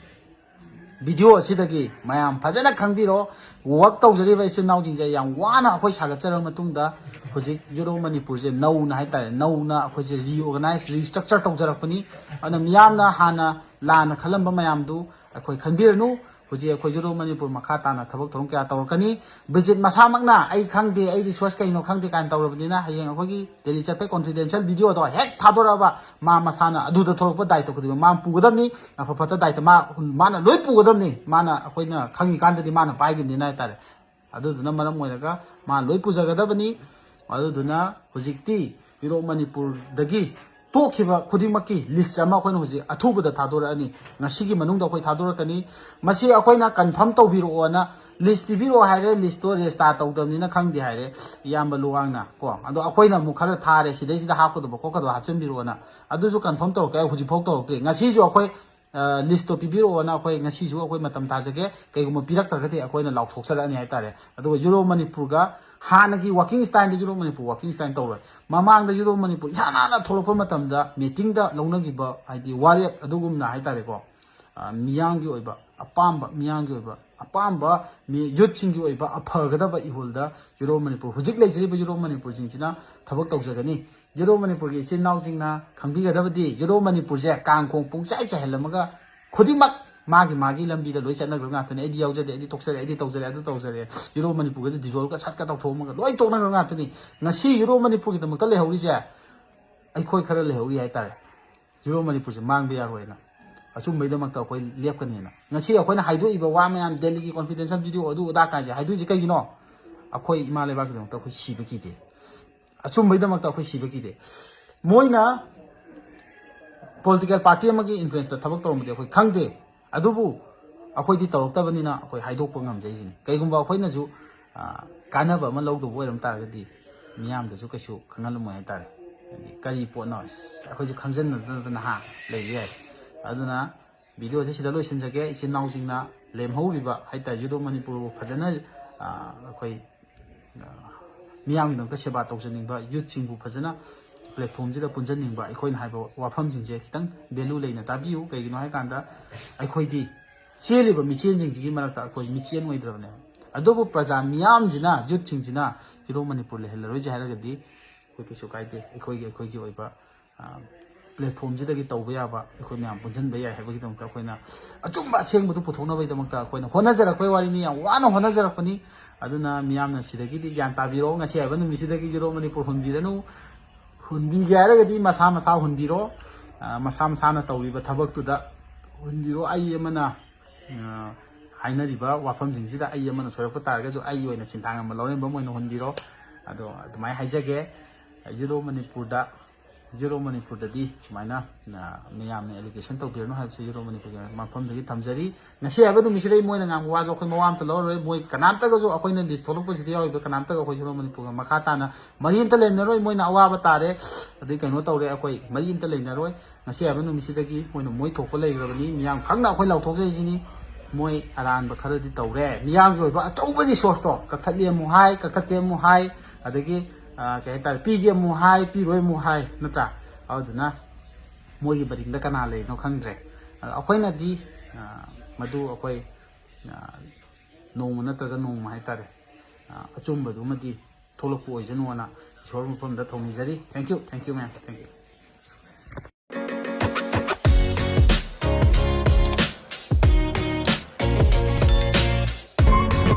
ꯚꯤꯗꯤꯑꯣ ꯑꯁꯤꯗꯒꯤ ꯃꯌꯥꯝ ꯐꯖꯅ ꯈꯪꯕꯤꯔꯣ꯫ ꯋꯥꯔꯛ ꯇꯧꯖꯔꯤꯕ ꯏꯆꯤꯜ ꯏꯅꯥꯎꯁꯤꯡꯁꯦ ꯌꯥꯝ ꯋꯥꯅ ꯑꯩꯈꯣꯏ ꯁꯥꯒꯠꯆꯔꯕ ꯃꯇꯨꯡꯗ ꯍꯧꯖꯤꯛ ꯌꯨꯔꯣꯞ ꯃꯅꯤꯄꯨꯔꯁꯦ ꯅꯧꯅ ꯍꯥꯏꯇꯥꯔꯦ, ꯅꯧꯅ ꯑꯩꯈꯣꯏꯁꯦ ꯔꯤꯑꯣꯔꯒꯅꯥꯏꯁ, ꯔꯤꯁꯇ꯭ꯔꯛꯆꯔ ꯇꯧꯖꯔꯛꯄꯅꯤ꯫ ꯑꯗꯨꯅ ꯃꯤꯌꯥꯝꯅ ꯍꯥꯟꯅ ꯂꯥꯟꯅ ꯈꯜꯂꯝꯕ ꯃꯌꯥꯝꯗꯨ ꯑꯩꯈꯣꯏ ꯈꯟꯕꯤꯔꯅꯨ꯫ ꯍꯧꯖꯤꯛ ꯑꯩꯈꯣꯏ ꯌꯨꯔꯣꯞ ꯃꯅꯤꯄꯨꯔ ꯃꯈꯥ ꯇꯥꯅ ꯊꯕꯛ ꯊꯧꯔꯝ ꯀꯌꯥ ꯇꯧꯔꯛꯀꯅꯤ꯫ ꯕ꯭ꯔꯤꯖꯤꯠ ꯃꯁꯥꯃꯛꯅ "ꯑꯩ ꯈꯪꯗꯦ, ꯑꯩ ꯔꯤꯁꯣꯔꯁ ꯀꯩꯅꯣ ꯈꯪꯗꯦ" ꯀꯥꯏꯅ ꯇꯧꯔꯕꯅꯤꯅ ꯍꯌꯦꯡ ꯑꯩꯈꯣꯏꯒꯤ ꯗꯦꯜꯂꯤ ꯆꯠꯄꯩ ꯀꯣꯟꯐꯤꯗꯦꯟꯁꯤꯌꯦꯜ ꯚꯤꯗꯤꯑꯣꯗꯣ ꯍꯦꯛ ꯊꯥꯗꯣꯔꯛꯑꯕ ꯃꯥ ꯃꯁꯥꯅ ꯑꯗꯨꯗ ꯊꯣꯛꯂꯛꯄ ꯗꯥꯏꯇ ꯈꯨꯗꯤꯡꯃꯛ ꯃꯥꯅ ꯄꯨꯒꯗꯕꯅꯤ꯫ ꯑꯐ ꯐꯠꯇ ꯗꯥꯏꯇ ꯃꯥ, ꯃꯥꯅ ꯂꯣꯏ ꯄꯨꯒꯗꯕꯅꯤ꯫ ꯃꯥꯅ, ꯑꯩꯈꯣꯏꯅ ꯈꯪꯉꯤꯀꯥꯟꯗꯗꯤ ꯃꯥꯅ ꯄꯥꯏꯈꯤꯕꯅꯤꯅ ꯍꯥꯏꯇꯥꯔꯦ꯫ ꯑꯗꯨꯗꯨꯅ ꯃꯔꯝ ꯑꯣꯏꯔꯒ ꯃꯥ ꯂꯣꯏ ꯄꯨꯖꯒꯗꯕꯅꯤ꯫ ꯑꯗꯨꯗꯨꯅ ꯍꯧꯖꯤꯛꯇꯤ ꯌꯨꯔꯣꯞ ꯃꯅꯤꯄꯨꯔꯗꯒꯤ ꯇꯣꯛꯈꯤꯕ ꯈꯨꯗꯤꯡꯃꯛꯀꯤ ꯂꯤꯁ ꯑꯃ ꯑꯩꯈꯣꯏꯅ ꯍꯧꯖꯤꯛ ꯑꯊꯨꯕꯗ ꯊꯥꯗꯣꯔꯛꯑꯅꯤ꯫ ꯉꯁꯤꯒꯤ ꯃꯅꯨꯡꯗ ꯑꯩꯈꯣꯏ ꯊꯥꯗꯣꯔꯛꯀꯅꯤ꯫ ꯃꯁꯤ ꯑꯩꯈꯣꯏꯅ ꯀꯟꯐꯥꯔꯝ ꯇꯧꯕꯤꯔꯛꯑꯣꯅ ꯂꯤꯁ ꯄꯤꯕꯤꯔꯛꯑꯣ ꯍꯥꯏꯔꯦ, ꯂꯤꯁꯇꯣ ꯔꯦꯖꯤꯁꯇꯥꯔ ꯇꯧꯗꯕꯅꯤꯅ ꯈꯪꯗꯦ ꯍꯥꯏꯔꯦ ꯏꯌꯥꯝꯕ ꯂꯨꯋꯥꯡꯅ ꯀꯣ꯫ ꯑꯗꯣ ꯑꯩꯈꯣꯏꯅ ꯑꯃꯨꯛ ꯈꯔ ꯊꯥꯔꯦ, ꯁꯤꯗꯩꯁꯤꯗ ꯍꯥꯞꯀꯗꯕ ꯈꯣꯠꯀꯗꯕ ꯍꯥꯞꯆꯤꯟꯕꯤꯔꯛꯑꯣꯅ, ꯑꯗꯨꯁꯨ ꯀꯟꯐꯥꯔꯝ ꯇꯧꯔꯛꯀꯦ, ꯍꯧꯖꯤꯛꯐꯥꯎ ꯇꯧꯔꯛꯇ꯭ꯔꯤ꯫ ꯉꯁꯤꯁꯨ ꯑꯩꯈꯣꯏ, ꯑ, ꯂꯤꯁꯇꯣ ꯄꯤꯕꯤꯔꯛꯑꯣꯅ ꯑꯩꯈꯣꯏ ꯉꯁꯤꯁꯨ ꯑꯩꯈꯣꯏ ꯃꯇꯝ ꯊꯥꯖꯒꯦ꯫ ꯀꯩꯒꯨꯝꯕ ꯄꯤꯔꯛꯇ꯭ꯔꯒꯗꯤ ꯑꯩꯈꯣꯏꯅ ꯂꯥꯎꯊꯣꯛꯆꯔꯛꯑꯅꯤ ꯍꯥꯏꯇꯥꯔꯦ꯫ ꯑꯗꯨꯒ ꯌꯨꯔꯣꯞ ꯃꯅꯤꯄꯨꯔꯒ ꯍꯥꯟꯅꯒꯤ ꯋꯥꯀꯤꯡ ꯁ꯭ꯇꯥꯏꯜꯗ ꯌꯨꯔꯣꯞ ꯃꯅꯤꯄꯨꯔ ꯋꯥꯀꯤꯡ ꯁ꯭ꯇꯥꯏꯜ ꯇꯧꯔꯣꯏ꯫ ꯃꯃꯥꯡꯗ ꯌꯨꯔꯣꯞ ꯃꯅꯤꯄꯨꯔ ꯏꯍꯥꯟ ꯍꯥꯟꯅ ꯊꯣꯛꯂꯛꯄ ꯃꯇꯝꯗ ꯃꯤꯇꯤꯡꯗ ꯂꯧꯅꯈꯤꯕ, ꯍꯥꯏꯗꯤ, ꯋꯥꯔꯦꯞ ꯑꯗꯨꯒꯨꯝꯅ ꯍꯥꯏꯇꯥꯔꯦꯀꯣ, ꯑ, ꯃꯤꯌꯥꯝꯒꯤ ꯑꯣꯏꯕ ꯑꯄꯥꯝꯕ, ꯃꯤꯌꯥꯝꯒꯤ ꯑꯣꯏꯕ ꯑꯄꯥꯝꯕ, ꯃꯤ, ꯌꯨꯠꯁꯤꯡꯒꯤ ꯑꯣꯏꯕ ꯑꯐꯒꯗꯕ ꯏꯍꯨꯜꯗ ꯌꯨꯔꯣꯞ ꯃꯅꯤꯄꯨꯔ, ꯍꯧꯖꯤꯛ ꯂꯩꯖꯔꯤꯕ ꯌꯨꯔꯣꯞ ꯃꯅꯤꯄꯨꯔꯁꯤꯡꯁꯤꯅ ꯊꯕꯛ ꯇꯧꯖꯒꯅꯤ꯫ ꯌꯨꯔꯣꯞ ꯃꯅꯤꯄꯨꯔꯒꯤ ꯏꯆꯤꯟ ꯏꯅꯥꯎꯁꯤꯡꯅ ꯈꯪꯕꯤꯒꯗꯕꯗꯤ, ꯌꯨꯔꯣꯞ ꯃꯅꯤꯄꯨꯔꯁꯦ ꯀꯥꯡ ꯈꯣꯡ ꯄꯨꯡꯆꯥꯏ ꯆꯥꯏꯍꯜꯂꯝꯃꯒ ꯈꯨꯗꯤꯡꯃꯛ ꯃꯥꯒꯤ ꯃꯥꯒꯤ ꯂꯝꯕꯤꯗ ꯂꯣꯏ ꯆꯠꯅꯈ꯭ꯔꯕ ꯉꯥꯛꯇꯅꯤ꯫ "ꯑꯩꯗꯤ ꯌꯥꯎꯖꯗꯦ, ꯑꯩꯗꯤ ꯇꯣꯛꯆꯔꯦ, ꯑꯩꯗꯤ ꯇꯧꯖꯔꯦ, ꯑꯗꯨ ꯇꯧꯖꯔꯦ"꯫ ꯌꯨꯔꯣꯞ ꯃꯅꯤꯄꯨꯔꯒꯁꯦ ꯗꯤꯖꯣꯜꯒ ꯁꯠꯀ ꯇꯧꯊꯣꯛꯑꯝꯃꯒ ꯂꯣꯏ ꯇꯣꯛꯅꯈ꯭ꯔꯕ ꯉꯥꯛꯇꯅꯤ꯫ ꯉꯁꯤ ꯌꯨꯔꯣꯞ ꯃꯅꯤꯄꯨꯔꯒꯤꯗꯃꯛꯇ ꯂꯩꯍꯧꯔꯤꯁꯦ ꯑꯩꯈꯣꯏ ꯈꯔ ꯂꯩꯍꯧꯔꯤ ꯍꯥꯏꯇꯥꯔꯦ꯫ ꯌꯨꯔꯣꯞ ꯃꯅꯤꯄꯨꯔꯁꯦ ꯃꯥꯡꯕ ꯌꯥꯔꯣꯏꯅ, ꯑꯆꯨꯝꯕꯩꯗꯃꯛꯇ ꯑꯩꯈꯣꯏ ꯂꯦꯞꯀꯅꯤꯅ꯫ ꯉꯁꯤ ꯑꯩꯈꯣꯏꯅ ꯍꯥꯏꯗꯣꯛꯏꯕ ꯋꯥ ꯃꯌꯥꯝ, ꯗꯦꯜꯂꯤꯒꯤ ꯀꯣꯟꯐꯤꯗꯦꯟꯁꯤꯌꯦꯜ ꯚꯤꯗꯤꯑꯣ, ꯑꯗꯨ ꯑꯗꯥ ꯀꯥꯏꯁꯦ ꯍꯥꯏꯗꯣꯛꯏꯁꯦ ꯀꯩꯒꯤꯅꯣ? ꯑꯩꯈꯣꯏ ꯏꯃꯥ ꯂꯩꯕꯥꯛꯀꯤꯗꯃꯛꯇ ꯑꯩꯈꯣꯏ ꯁꯤꯕ ꯀꯤꯗꯦ꯫ ꯑꯆꯨꯝꯕꯩꯗꯃꯛꯇ ꯑꯩꯈꯣꯏ ꯁꯤꯕ ꯀꯤꯗꯦ꯫ ꯃꯣꯏꯅ ꯄꯣꯂꯤꯇꯤꯀꯦꯜ ꯄꯥꯔꯇꯤ ꯑꯃꯒꯤ ꯏꯟꯐ꯭ꯂꯨꯌꯦꯟꯁꯇ ꯊꯕꯛ ꯇꯧꯔꯝꯕꯗꯤ ꯑꯩꯈꯣꯏ ꯈꯪꯗꯦ, ꯑꯗꯨꯕꯨ ꯑꯩꯈꯣꯏꯗꯤ ꯇꯧꯔꯛꯇꯕꯅꯤꯅ ꯑꯩꯈꯣꯏ ꯍꯥꯏꯗꯣꯛꯄ ꯉꯝꯖꯩꯁꯤꯅꯤ꯫ ꯀꯩꯒꯨꯝꯕ ꯑꯩꯈꯣꯏꯅꯁꯨ, ꯑ, ꯀꯥꯟꯅꯕ ꯑꯃ ꯂꯧꯗꯧꯕ ꯑꯣꯏꯔꯝ ꯇꯥꯔꯒꯗꯤ ꯃꯤꯌꯥꯝꯗꯁꯨ ꯀꯩꯁꯨ ꯈꯪꯍꯜꯂꯝꯃꯣꯏ ꯍꯥꯏꯇꯥꯔꯦ꯫ ꯍꯥꯏꯗꯤ ꯀꯔꯤ ꯄꯣꯠꯅꯣ, ꯑꯁ, ꯑꯩꯈꯣꯏꯁꯨ ꯈꯪꯖꯟꯅꯗꯅ ꯅꯍꯥ ꯂꯩꯕ ꯌꯥꯏ꯫ ꯑꯗꯨꯅ ꯚꯤꯗꯤꯑꯣꯁꯦ ꯁꯤꯗ ꯂꯣꯏꯁꯤꯟꯖꯒꯦ꯫ ꯏꯆꯤꯟ ꯏꯅꯥꯎꯁꯤꯡꯅ ꯂꯦꯝꯍꯧꯔꯤꯕ ꯍꯥꯏꯇꯥꯔꯦ, ꯌꯨꯔꯣꯞ ꯃꯅꯤꯄꯨꯔꯕꯨ ꯐꯖꯅ, ꯑ, ꯑꯩꯈꯣꯏ, ꯑ, ꯃꯤꯌꯥꯝꯒꯤꯗꯃꯛꯇ ꯁꯦꯕꯥ ꯇꯧꯖꯅꯤꯡꯕ ꯌꯨꯠꯁꯤꯡꯕꯨ ꯐꯖꯅ ꯄ꯭ꯂꯦꯠꯐꯣꯝꯁꯤꯗ ꯄꯨꯟꯖꯟꯅꯤꯡꯕ ꯑꯩꯈꯣꯏꯅ ꯍꯥꯏꯕ ꯋꯥꯐꯝꯁꯤꯡꯁꯦ ꯈꯤꯇꯪ ꯚꯦꯂꯨ ꯂꯩꯅ ꯇꯥꯕꯤꯌꯨ꯫ ꯀꯩꯒꯤꯅꯣ ꯍꯥꯏꯀꯥꯟꯗ ꯑꯩꯈꯣꯏꯗꯤ ꯆꯦꯜꯂꯤꯕ ꯃꯤꯆꯦꯟꯁꯤꯡꯁꯤꯒꯤ ꯃꯔꯛꯇ ꯑꯩꯈꯣꯏ ꯃꯤꯆꯦꯟ ꯑꯣꯏꯗ꯭ꯔꯕꯅꯦꯕ꯫ ꯑꯗꯨꯕꯨ ꯄ꯭ꯔꯖꯥ ꯃꯤꯌꯥꯝꯁꯤꯅ, ꯌꯨꯠꯁꯤꯡꯁꯤꯅ ꯌꯨꯔꯣꯞ ꯃꯅꯤꯄꯨꯔ ꯂꯩꯍꯜꯂꯔꯣꯏꯁꯦ ꯍꯥꯏꯔꯒꯗꯤ ꯑꯩꯈꯣꯏ ꯀꯩꯁꯨ ꯀꯥꯏꯗꯦ꯫ ꯑꯩꯈꯣꯏꯒꯤ, ꯑꯩꯈꯣꯏꯒꯤ ꯑꯣꯏꯕ, ꯑ, ꯄ꯭ꯂꯦꯠꯐꯣꯝꯁꯤꯗꯒꯤ ꯇꯧꯕ ꯌꯥꯕ ꯑꯩꯈꯣꯏ ꯃꯌꯥꯝ ꯄꯨꯟꯁꯤꯟꯕ ꯌꯥꯏ ꯍꯥꯏꯕꯒꯤꯗꯃꯛꯇ ꯑꯩꯈꯣꯏꯅ ꯑꯆꯨꯝꯕ ꯑꯁꯦꯡꯕꯗꯨ ꯄꯨꯊꯣꯛꯅꯕꯒꯤꯗꯃꯛꯇ ꯑꯩꯈꯣꯏꯅ ꯍꯣꯠꯅꯖꯔꯛꯄꯒꯤ ꯋꯥꯔꯤꯅꯤ, ꯌꯥꯝ ꯋꯥꯅ ꯍꯣꯠꯅꯖꯔꯛꯄꯅꯤ꯫ ꯑꯗꯨꯅ ꯃꯤꯌꯥꯝꯅ ꯁꯤꯗꯒꯤꯗꯤ ꯒ꯭ꯌꯥꯟ ꯇꯥꯕꯤꯔꯣ, ꯉꯁꯤ ꯍꯥꯏꯕ ꯅꯨꯃꯤꯠꯁꯤꯗꯒꯤ ꯌꯨꯔꯣꯞ ꯃꯅꯤꯄꯨꯔ ꯍꯨꯟꯕꯤꯔꯅꯨ꯫ ꯍꯨꯟꯕꯤꯒꯦ ꯍꯥꯏꯔꯒꯗꯤ ꯃꯁꯥ ꯃꯁꯥ ꯍꯨꯟꯕꯤꯔꯣ꯫ ꯑ, ꯃꯁꯥ ꯃꯁꯥꯅ ꯇꯧꯔꯤꯕ ꯊꯕꯛꯇꯨꯗ ꯍꯨꯟꯕꯤꯔꯣ꯫ ꯑꯩ ꯑꯃꯅ, ꯑ, ꯍꯥꯏꯅꯔꯤꯕ ꯋꯥꯐꯝꯁꯤꯡꯁꯤꯗ ꯑꯩ ꯑꯃꯅ ꯁꯣꯏꯔꯛꯄ ꯇꯥꯔꯒꯁꯨ ꯑꯩꯒꯤ ꯑꯣꯏꯅ ꯁꯤꯟꯊꯥꯡ ꯑꯃ ꯂꯧꯔꯦꯝꯕꯝ ꯑꯣꯏꯅ ꯍꯨꯟꯕꯤꯔꯣ꯫ ꯑꯗꯣ ꯑꯗꯨꯃꯥꯏꯅ ꯍꯥꯏꯖꯒꯦ꯫ ꯌꯨꯔꯣꯞ ꯃꯅꯤꯄꯨꯔꯗ, ꯌꯨꯔꯣꯞ ꯃꯅꯤꯄꯨꯔꯗꯗꯤ ꯁꯨꯃꯥꯏꯅ, ꯑ, ꯃꯌꯥꯝꯅ ꯑꯦꯂꯤꯒꯦꯁꯟ ꯇꯧꯕꯤꯔꯅꯨ ꯍꯥꯏꯕꯁꯤ ꯌꯨꯔꯣꯞ ꯃꯅꯤꯄꯨꯔꯒꯤ ꯃꯐꯝꯗꯒꯤ ꯊꯝꯖꯔꯤ꯫ ꯉꯁꯤ ꯍꯥꯏꯕ ꯅꯨꯃꯤꯠꯁꯤꯗ ꯑꯩ ꯃꯣꯏꯅ ꯉꯥꯡꯕ ꯋꯥꯁꯨ ꯑꯩꯈꯣꯏ ꯃꯋꯥ ꯑꯝꯇ ꯂꯧꯔꯔꯣꯏ꯫ ꯃꯣꯏ ꯀꯅꯥꯝꯇꯒꯁꯨ ꯑꯩꯈꯣꯏꯅ ꯂꯤꯁ ꯊꯣꯛꯂꯛꯄꯁꯤꯗ ꯌꯥꯎꯔꯤꯕ ꯀꯅꯥꯝꯇꯒ ꯑꯩꯈꯣꯏ ꯌꯨꯔꯣꯞ ꯃꯅꯤꯄꯨꯔꯒ ꯃꯈꯥ ꯇꯥꯅ ꯃꯔꯤ ꯑꯝꯇ ꯂꯩꯅꯔꯣꯏ꯫ ꯃꯣꯏꯅ ꯑꯋꯥꯕ ꯇꯥꯔꯦ, ꯑꯗꯩ ꯀꯩꯅꯣ ꯇꯧꯔꯦ, ꯑꯩꯈꯣꯏ ꯃꯔꯤ ꯑꯝꯇ ꯂꯩꯅꯔꯣꯏ꯫ ꯉꯁꯤ ꯍꯥꯏꯕ ꯅꯨꯃꯤꯠꯁꯤꯗꯒꯤ ꯃꯣꯏꯅ ꯃꯣꯏ ꯊꯣꯛꯄ ꯂꯩꯈ꯭ꯔꯕꯅꯤ꯫ ꯃꯤꯌꯥꯝ ꯈꯪꯅ ꯑꯩꯈꯣꯏ ꯂꯥꯎꯊꯣꯛꯆꯔꯤꯁꯤꯅꯤ꯫ ꯃꯣꯏ ꯑꯔꯥꯟꯕ ꯈꯔꯗꯤ ꯇꯧꯔꯦ꯫ ꯃꯤꯌꯥꯝꯒꯤ ꯑꯣꯏꯕ ꯑꯆꯧꯕ ꯔꯤꯁꯣꯔꯁꯇꯣ ꯀꯛꯊꯠꯂꯤ ꯑꯃꯨꯛ ꯍꯥꯏ, ꯀꯛꯊꯠꯇꯦ ꯑꯃꯨꯛ ꯍꯥꯏ, ꯑꯗꯒꯤ ꯑ, ꯀꯩ ꯍꯥꯏꯇꯥꯔꯦ, ꯄꯤꯒꯦ ꯑꯃꯨꯛ ꯍꯥꯏ, ꯄꯤꯔꯣꯏ ꯑꯃꯨꯛ ꯍꯥꯏ, ꯅꯠꯇ꯭ꯔꯥ? ꯑꯗꯨꯗꯨꯅ ꯃꯣꯏꯒꯤ ꯃꯔꯤꯡꯗ ꯀꯅꯥ ꯂꯩꯔꯤꯅꯣ ꯈꯪꯗ꯭ꯔꯦ꯫ ꯑ, ꯑꯩꯈꯣꯏꯅꯗꯤ ꯑ, ꯃꯗꯨ ꯑꯩꯈꯣꯏ ꯑ, ꯅꯣꯡꯃ ꯅꯠꯇ꯭ꯔꯒ ꯅꯣꯡꯃ ꯍꯥꯏꯇꯥꯔꯦ, ꯑ, ꯑꯆꯨꯝꯕꯗꯨꯃꯗꯤ ꯊꯣꯛꯂꯛꯄ ꯑꯣꯏꯖꯅꯨꯅ ꯏꯁꯣꯔ ꯃꯐꯝꯗ ꯊꯧꯅꯤꯖꯔꯤ꯫ Thank you, thank you, ma'am, thank you꯫